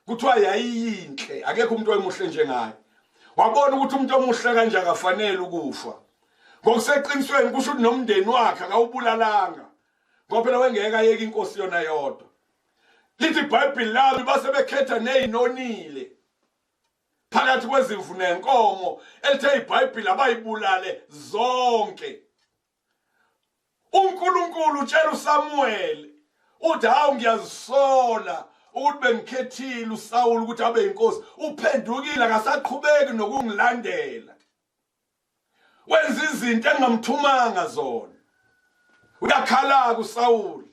Kuthiwa yayiyinhle, akekho umuntu omuhle njengaye. Wabona ukuthi umuntu omuhle kanje akafanele ukufa. Ngokuseqinisweni kusho ukuthi nomndeni wakhe akawubulalanga, ngoba phela wengeke ayeke inkosi yona yodwa. Lithi iBhayibheli lami base bekhetha nezinonile phakathi kwezimvu nenkomo, elithe iBhayibheli abayibulale zonke. uNkulunkulu utshela uSamuel uthi hawu, ngiyazisola ukuthi bengikhethile uSawuli ukuthi abe inkosi, uphendukile akasaqhubeki nokungilandela, wenza izinto engingamthumanga zona. Uyakhala kuSawuli,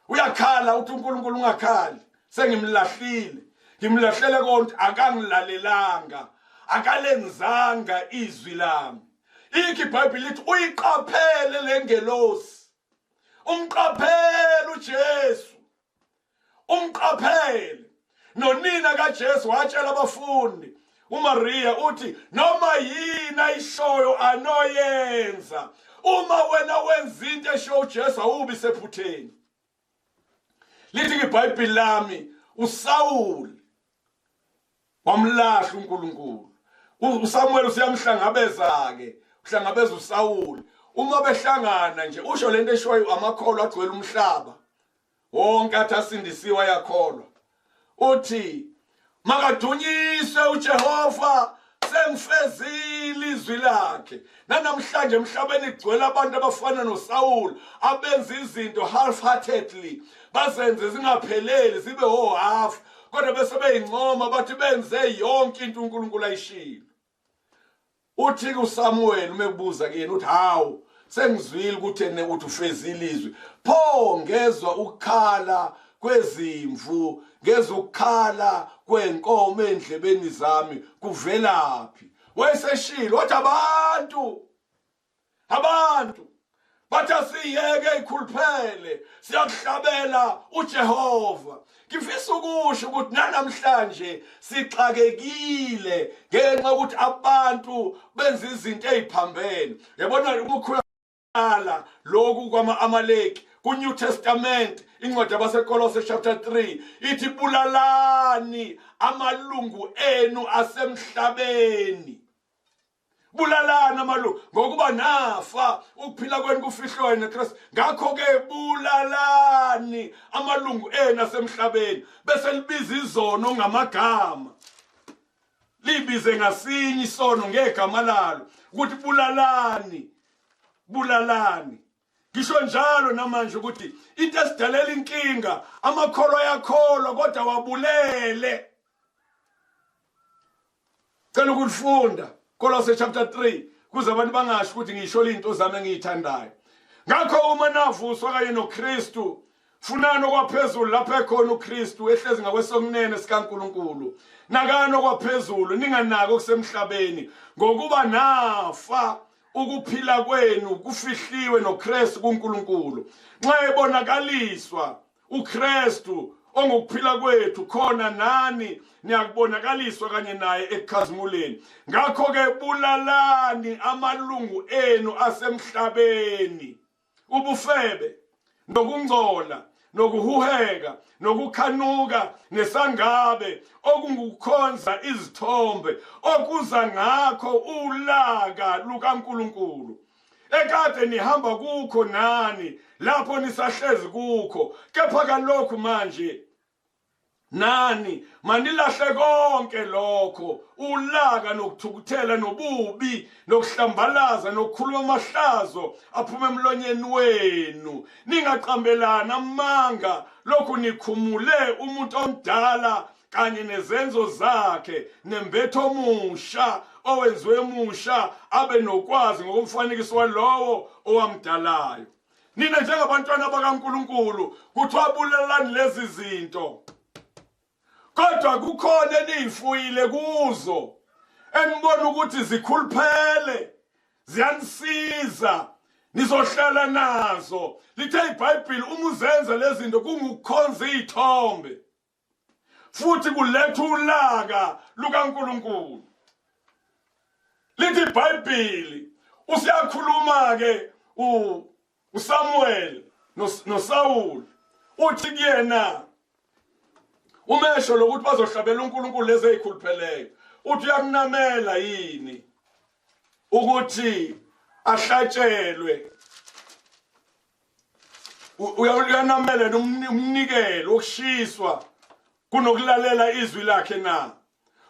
uyakhala uthi uNkulunkulu ungakhali, sengimlahlile, ngimlahlele konke, akangilalelanga, akalenzanga izwi lami. Ikho iBhayibheli lithi uyiqaphele lengelosi, umqaphele uJesu, umqaphele. Nonina kaJesu watshela abafundi, uMaria uthi noma yini ayishoyo anoyenza, uma wena wenza into esho uJesu awubi sephutheni. Lithi iBhayibheli lami uSawuli wamlahla uNkulunkulu. uSamuel usiyamhlangabeza ke, uhlangabeza uSawuli. Uma behlangana nje usho lento eshoyo, amakholwa agcwele umhlaba wonke athi asindisiwe ayakholwa. Uthi makadunyiswe uJehova, sengifezile izwi lakhe. Nanamhlanje emhlabeni kugcwele abantu abafana noSawul, abenza izinto half-heartedly, bazenze zingapheleli, zibe o-half, kodwa bese beyincoma bathi benze yonke into uNkulunkulu ayishilo. Uthi kuSamuel uma ebuza kuyena, uthi hawu, sengizwile ukuthi ene uthi ufezile izwi, pho ngezwa ukukhala kwezimvu, ngezwa ukukhala kwenkomo endlebeni zami, kuvelaphi? Wayeseshilo wathi abantu bathi asiyeke ikhuluphele, siyakuhlabela uJehova. Ngifisa ukusho ukuthi nanamhlanje sixakekile ngenxa yokuthi abantu benza izinto eziphambene. Yabona ukukhula lokhu kwama-Amaleki ku-New Testament, incwadi yabaseKolose chapter 3 ithi bulalani amalungu enu asemhlabeni, bulalani amalungu, ngokuba nafa, ukuphila kwenu kufihlwe noKristu. Ngakho ke bulalani amalungu enu asemhlabeni, bese libiza izono ngamagama, libize ngasinye isono ngegama lalo, ukuthi bulalani, bulalani. Ngisho njalo namanje ukuthi into esidalela inkinga, amakholwa ayakholwa kodwa wabulele. Cela ukulifunda Kolose chapter 3 kuze abantu bangasho ukuthi ngisho izinto zami engiyithandayo. Ngakho uma navuswa kanye noKristu, funani okwaphezulu lapho ekhona uKristu ehlezi ngakwesokunene sikaNkulunkulu. Nakani okwaphezulu, ninganaki okusemhlabeni, ngokuba nafa, ukuphila kwenu kufihliwe noKristu kuNkulunkulu. Nxa ebonakaliswa uKristu ongukuphila kwethu, khona nani niyakubonakaliswa kanye naye ekukhazimuleni. Ngakho-ke bulalani amalungu enu asemhlabeni, ubufebe, nokungcola, nokuhuheka, nokukhanuka, nesangabe, okungukukhonza izithombe, okuza ngakho ulaka lukaNkulunkulu, ekade nihamba kukho nani lapho nisahlezi kukho. Kepha kalokhu manje nani manilahle konke lokho, ulaka, nokuthukuthela, nobubi, nokuhlambalaza, nokukhuluma amahlazo aphuma emlonyeni wenu. Ningaqambelani amanga, lokhu nikhumule umuntu omdala kanye nezenzo zakhe, nembetho omusha owenziwe musha abe nokwazi ngokomfanekiso walowo owamdalayo. Nina njengabantwana bakaNkulunkulu kuthiwa bulalani lezi zinto, kodwa kukhona eniyifuyile kuzo enibona ukuthi zikhuluphele, ziyanisiza, nizohlala nazo. Lithe iBhayibheli uma uzenza lezi zinto kungukukhonza izithombe, futhi kuletha ulaka lukaNkulunkulu. Lithi iBhayibheli usiyakhuluma ke uSamuel noSaul, uthi kuyena umesho lokuthi bazohlabela uNkulunkulu lezi ezikhulupheleyo, uthi uyakunamela yini ukuthi ahlatshelwe, uyanamela umnikelo wokushiswa kunokulalela izwi lakhe na?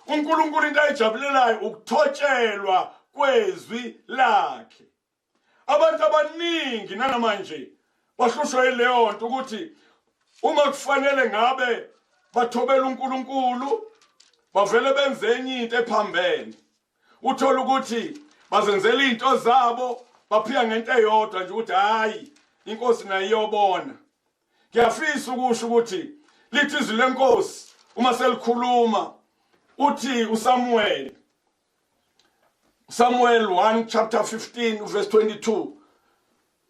uNkulunkulu into ayijabulelayo ukuthotshelwa kwezwi lakhe. Abantu abaningi nanamanje bahlushwa yileyo nto, ukuthi uma kufanele ngabe bathobela uNkulunkulu bavele benze enye into ephambene. Uthola ukuthi bazenzela izinto zabo, baphika ngento eyodwa nje ukuthi hayi, inkosi nayo iyobona. Ngiyafisa ukusho ukuthi lithi izwi lenkosi uma selikhuluma, uthi uSamuel, Samuel 1 chapter 15 verse 22,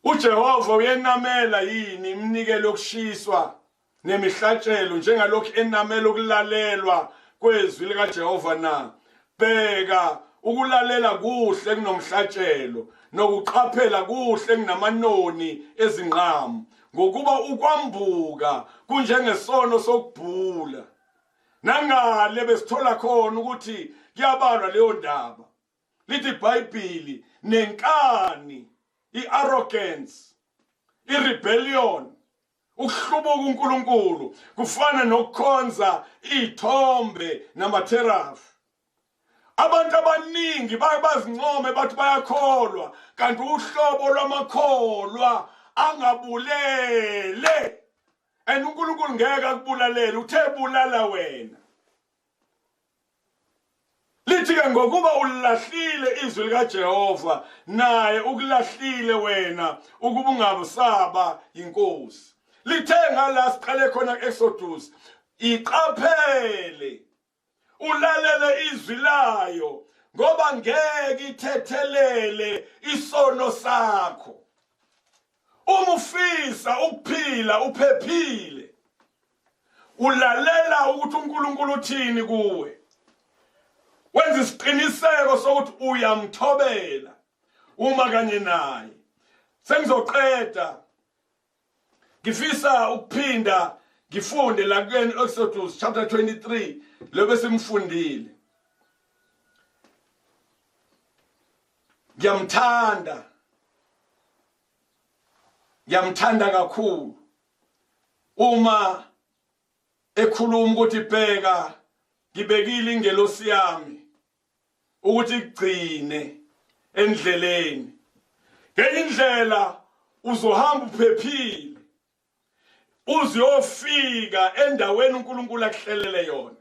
uJehova uyenamela yini iminikelo yokushiswa nemihlatshelo njengalokhu enamela ukulalelwa kwezwi likaJehova na? Bheka, ukulalela kuhle kunomhlatshelo, nokuqaphela kuhle kunamanoni ezinqamu, ngokuba ukwambuka kunjengesono sokubhula. Nangale besithola khona ukuthi Kuyabalwa leyo ndaba. Lithi iBhayibheli nenkani, iarrogance, irebellion, ukuhlubuka uNkulunkulu kufana nokukhonza iy'thombe namatherafi. Abantu abaningi bazincome bathi bayakholwa, kanti uhlobo lwamakholwa angabulele. And uNkulunkulu ngeke akubulalele, uthe bulala wena. Lithi ke ngokuba ulilahlile izwi likaJehova, naye ukulahlile wena ukuba ungabusaba inkosi. Lithe ngala siqale khona ku-Exodus, iqaphele ulalele izwi layo, ngoba ngeke ithethelele isono sakho. Uma ufisa ukuphila uphephile, ulalela ukuthi uNkulunkulu uthini kuwe, wenza isiqiniseko sokuthi uyamthobela uma kanye naye. Sengizoqeda, ngifisa ukuphinda ngifunde la ku Exodus chapter 23 lobe simfundile. Ngiyamthanda, ngiyamthanda kakhulu uma ekhuluma ukuthi bheka ngibekile ingelosi yami ukuthi igcine endleleni. Ngenye indlela uzohamba uphephile uziyofika endaweni uNkulunkulu akuhlelele yona.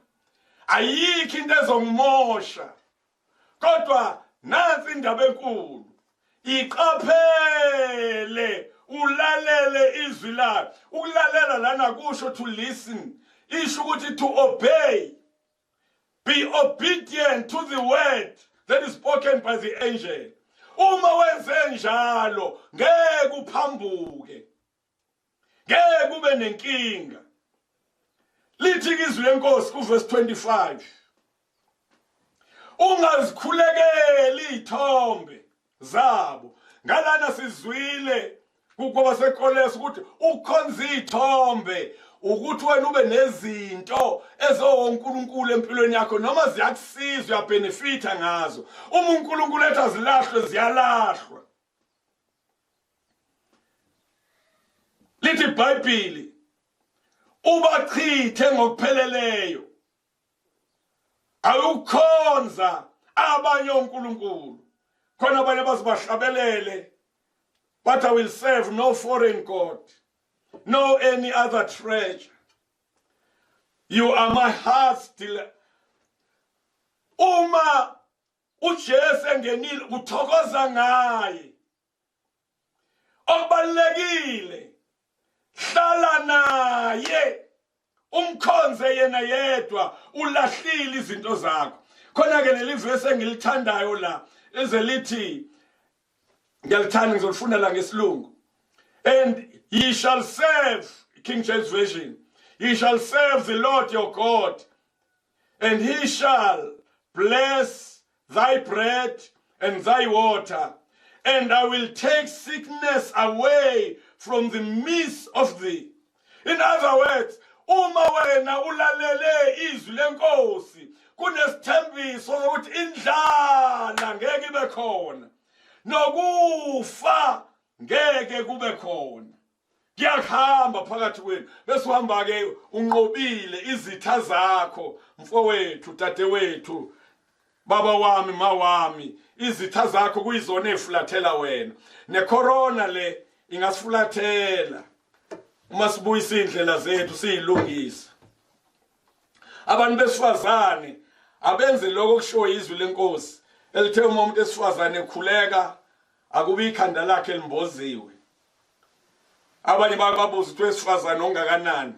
Ayikho into ezongimosha, kodwa nansi indaba enkulu, iqaphele ulalele izwi lakhe. Ukulalela lana kusho to listen, isho ukuthi to obey, be obedient to the word that is spoken by the angel. Uma wenze njalo ngeke uphambuke, ngeke kube nenkinga. Lithi izwi lenkosi kuverse 25, ungazikhulekeli iy'thombe zabo. Ngalana sizwile kwabaseKolesi ukuthi ukukhonza iy'thombe ukuthi wena ube nezinto ezowonkulunkulu empilweni yakho, noma ziyakusiza uyabenefitha ngazo. Uma uNkulunkulu ethi azilahlwe, ziyalahlwa. Lithi iBhayibheli ubachithe ngokupheleleyo, awukhonza abanye onkulunkulu. Khona abanye bazibahlabelele but I will serve no foreign god, no any other treasure. You are my heart's delight. Uma uJesu engenile uthokoza ngaye. Okubalulekile, hlala naye, umkhonze yena yedwa, ulahlile izinto zakho. Khona ke leli verse engilithandayo la ezelithi, ngiyalithanda, ngizolifunda la ngesilungu. And ye shall serve, King James Version, ye shall serve the Lord your God, and he shall bless thy bread and thy water, and I will take sickness away from the midst of thee. In other words, uma wena ulalele izwi lenkosi, kunesithembiso sokuthi indlala ngeke ibe khona, nokufa ngeke kube khona. Kuyakuhamba phakathi kwenu, bese uhamba ke unqobile izitha zakho, mfowethu, dadewethu, baba wami, ma wami. Izitha zakho kuyizona ezifulathela wena. Necorona le ingasifulathela uma sibuyisa indlela zethu siyilungisa. Abantu besifazane abenze lokho okushiwo izwi lenkosi elithe uma umuntu esifazane ekhuleka akubi ikhanda lakhe limboziwe. Abanye bababuza ukuthi owesifazane ongakanani?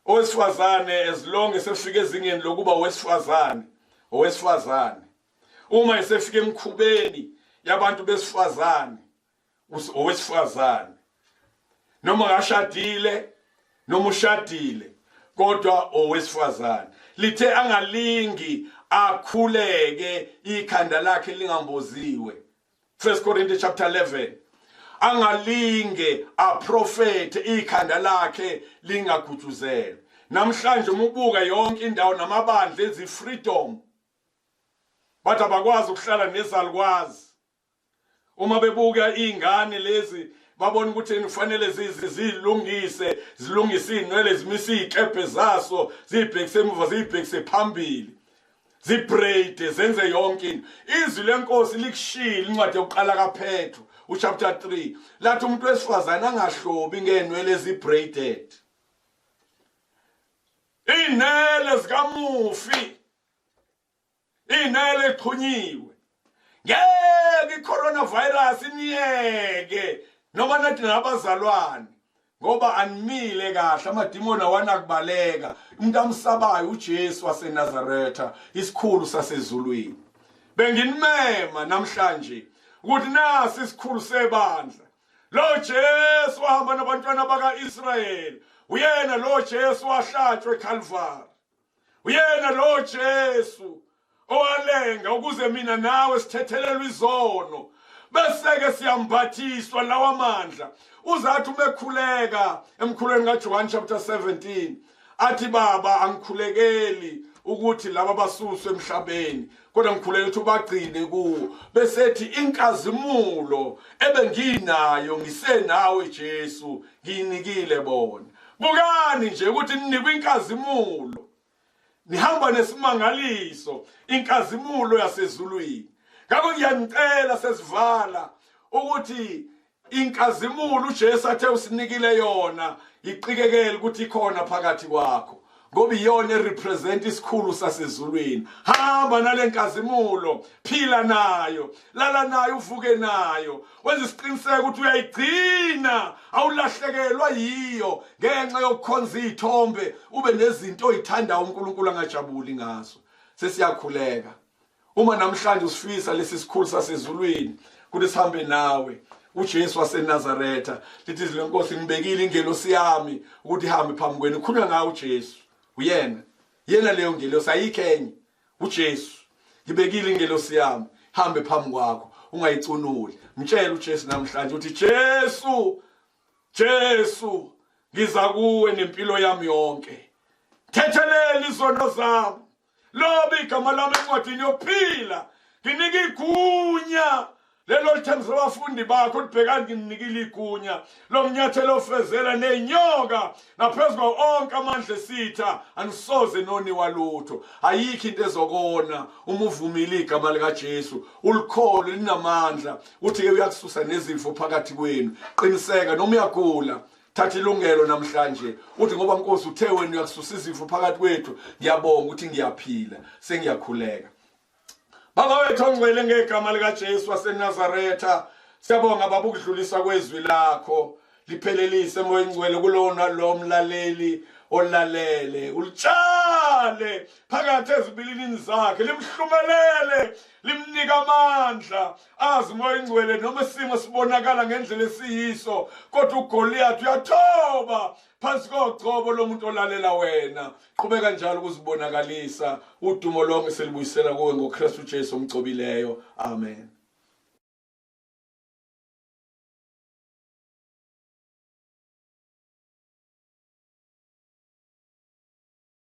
Owesifazane as long esefika ezingeni lokuba owesifazane, owesifazane. Uma esefika emkhubeni yabantu besifazane, owesifazane. Noma ngashadile noma ushadile, kodwa owesifazane. Lithe angalingi akhuleke ikhanda lakhe lingamboziwe. 1 Corinthians chapter 11. Angalinge aprofete ikhanda lakhe lingagujuzelwa. Namhlanje uma ubuka yonke indawo namabandla ezi freedom. Bathi abakwazi ukuhlala nezalukwazi. Uma bebuka izingane lezi babona ukuthi kufanele zilungise, zilungise izinwele, zimise izikebhe zaso, zibhekise emuva, zibhekise phambili, zibraide, zenze yonke into. Izwi lenkosi likushilo, incwadi yokuqala kaPetru uchapter 3, lathi umuntu wesifazane angahlobi ngenwele ezibraided. Inele zikamufi, inele exhunyiwe. Ngeke i-coronavirus iniyeke noma nathi nabazalwane, ngoba animile kahle, amadimoni awanakubaleka. Umuntu amsabayo uJesu waseNazaretha, isikhulu sasezulwini. Benginimema namhlanje ukuthi nasi isikhulu sebandla, lo Jesu wahamba nabantwana baka-Israyeli, uyena lo Jesu wahlatshwa eCalvary, uyena lo Jesu owalenga ukuze mina nawe sithethelelwe izono, bese-ke siyambathiswa lawa mandla. Uzathi uma ekhuleka emkhulweni kaJohn chapter 17 athi, Baba, angikhulekeli ukuthi laba basuswe emhlabeni, kodwa ngikhulekela ukuthi ubagcine kuwo. Besethi, inkazimulo ebenginayo ngisenawe Jesu ngiyinikile bona. Bukani nje ukuthi ninikwe inkazimulo, nihamba nesimangaliso, inkazimulo yasezulwini. Ngakho ngiyanicela, sesivala, ukuthi inkazimulo uJesu athe usinikile yona iqikekele ukuthi ikhona phakathi kwakho, ngoba iyona erepresent isikhulu sasezulwini. Hamba nalenkazimulo, phila nayo, lala nayo, uvuke nayo, wenza isiqiniseko ukuthi uyayigcina, awulahlekelwa yiyo ngenxa yokukhonza izithombe, ube nezinto oyithandayo uNkulunkulu angajabuli ngazo. Sesiyakhuleka. Uma namhlanje usifisa lesi sikhulu sasezulwini ukuthi sihambe nawe, uJesu waseNazaretha, lithi izwi lenkosi, ngibekile ingelosi yami ukuthi ihambe phambi kwenu. Khulunywa ngawo uJesu, uyena yena leyo ngelosi, ayikho enye, uJesu. Ngibekile ingelosi yami hambe phambi kwakho, ungayicunuli. Mtshele uJesu namhlanje uthi, Jesu, Jesu, ngiza kuwe nempilo yami yonke, thethelela izono zami, loba igama lami encwadini yokuphila, nginike igunya lelo lithembisa abafundi bakho, libhekani, ngininikile igunya lomnyathelo ofezela nenyoka, naphezu kwawo onke amandla esitha anisoze noniwa lutho. Ayikho into ezokona uma uvumile igama likaJesu, ulikholo linamandla, uthi ke uyakususa nezifo phakathi kwenu. Qiniseka, noma uyagula, thatha ilungelo namhlanje uthi, ngoba Nkosi uthe wena uyakususa izifo phakathi kwethu, ngiyabonga ukuthi ngiyaphila. Sengiyakhuleka. Baba wethu ongcwele, ngegama likaJesu waseNazaretha, siyabonga Baba ukudlulisa kwezwi lakho. Liphelelise, Moya Ingcwele, kulowo nalowo mlaleli olalele, ulitshale phakathi ezibilinini zakhe, limhlumelele, limnika amandla. Azi, Moya Ingcwele, noma isimo sibonakala ngendlela esiyiso, kodwa uGoliath uyathoba phansi kogcobo lomuntu olalela wena. Qhubeka njalo ukuzibonakalisa. Udumo lonke selibuyisela kuwe ngoKristu Jesu omgcobileyo. Amen.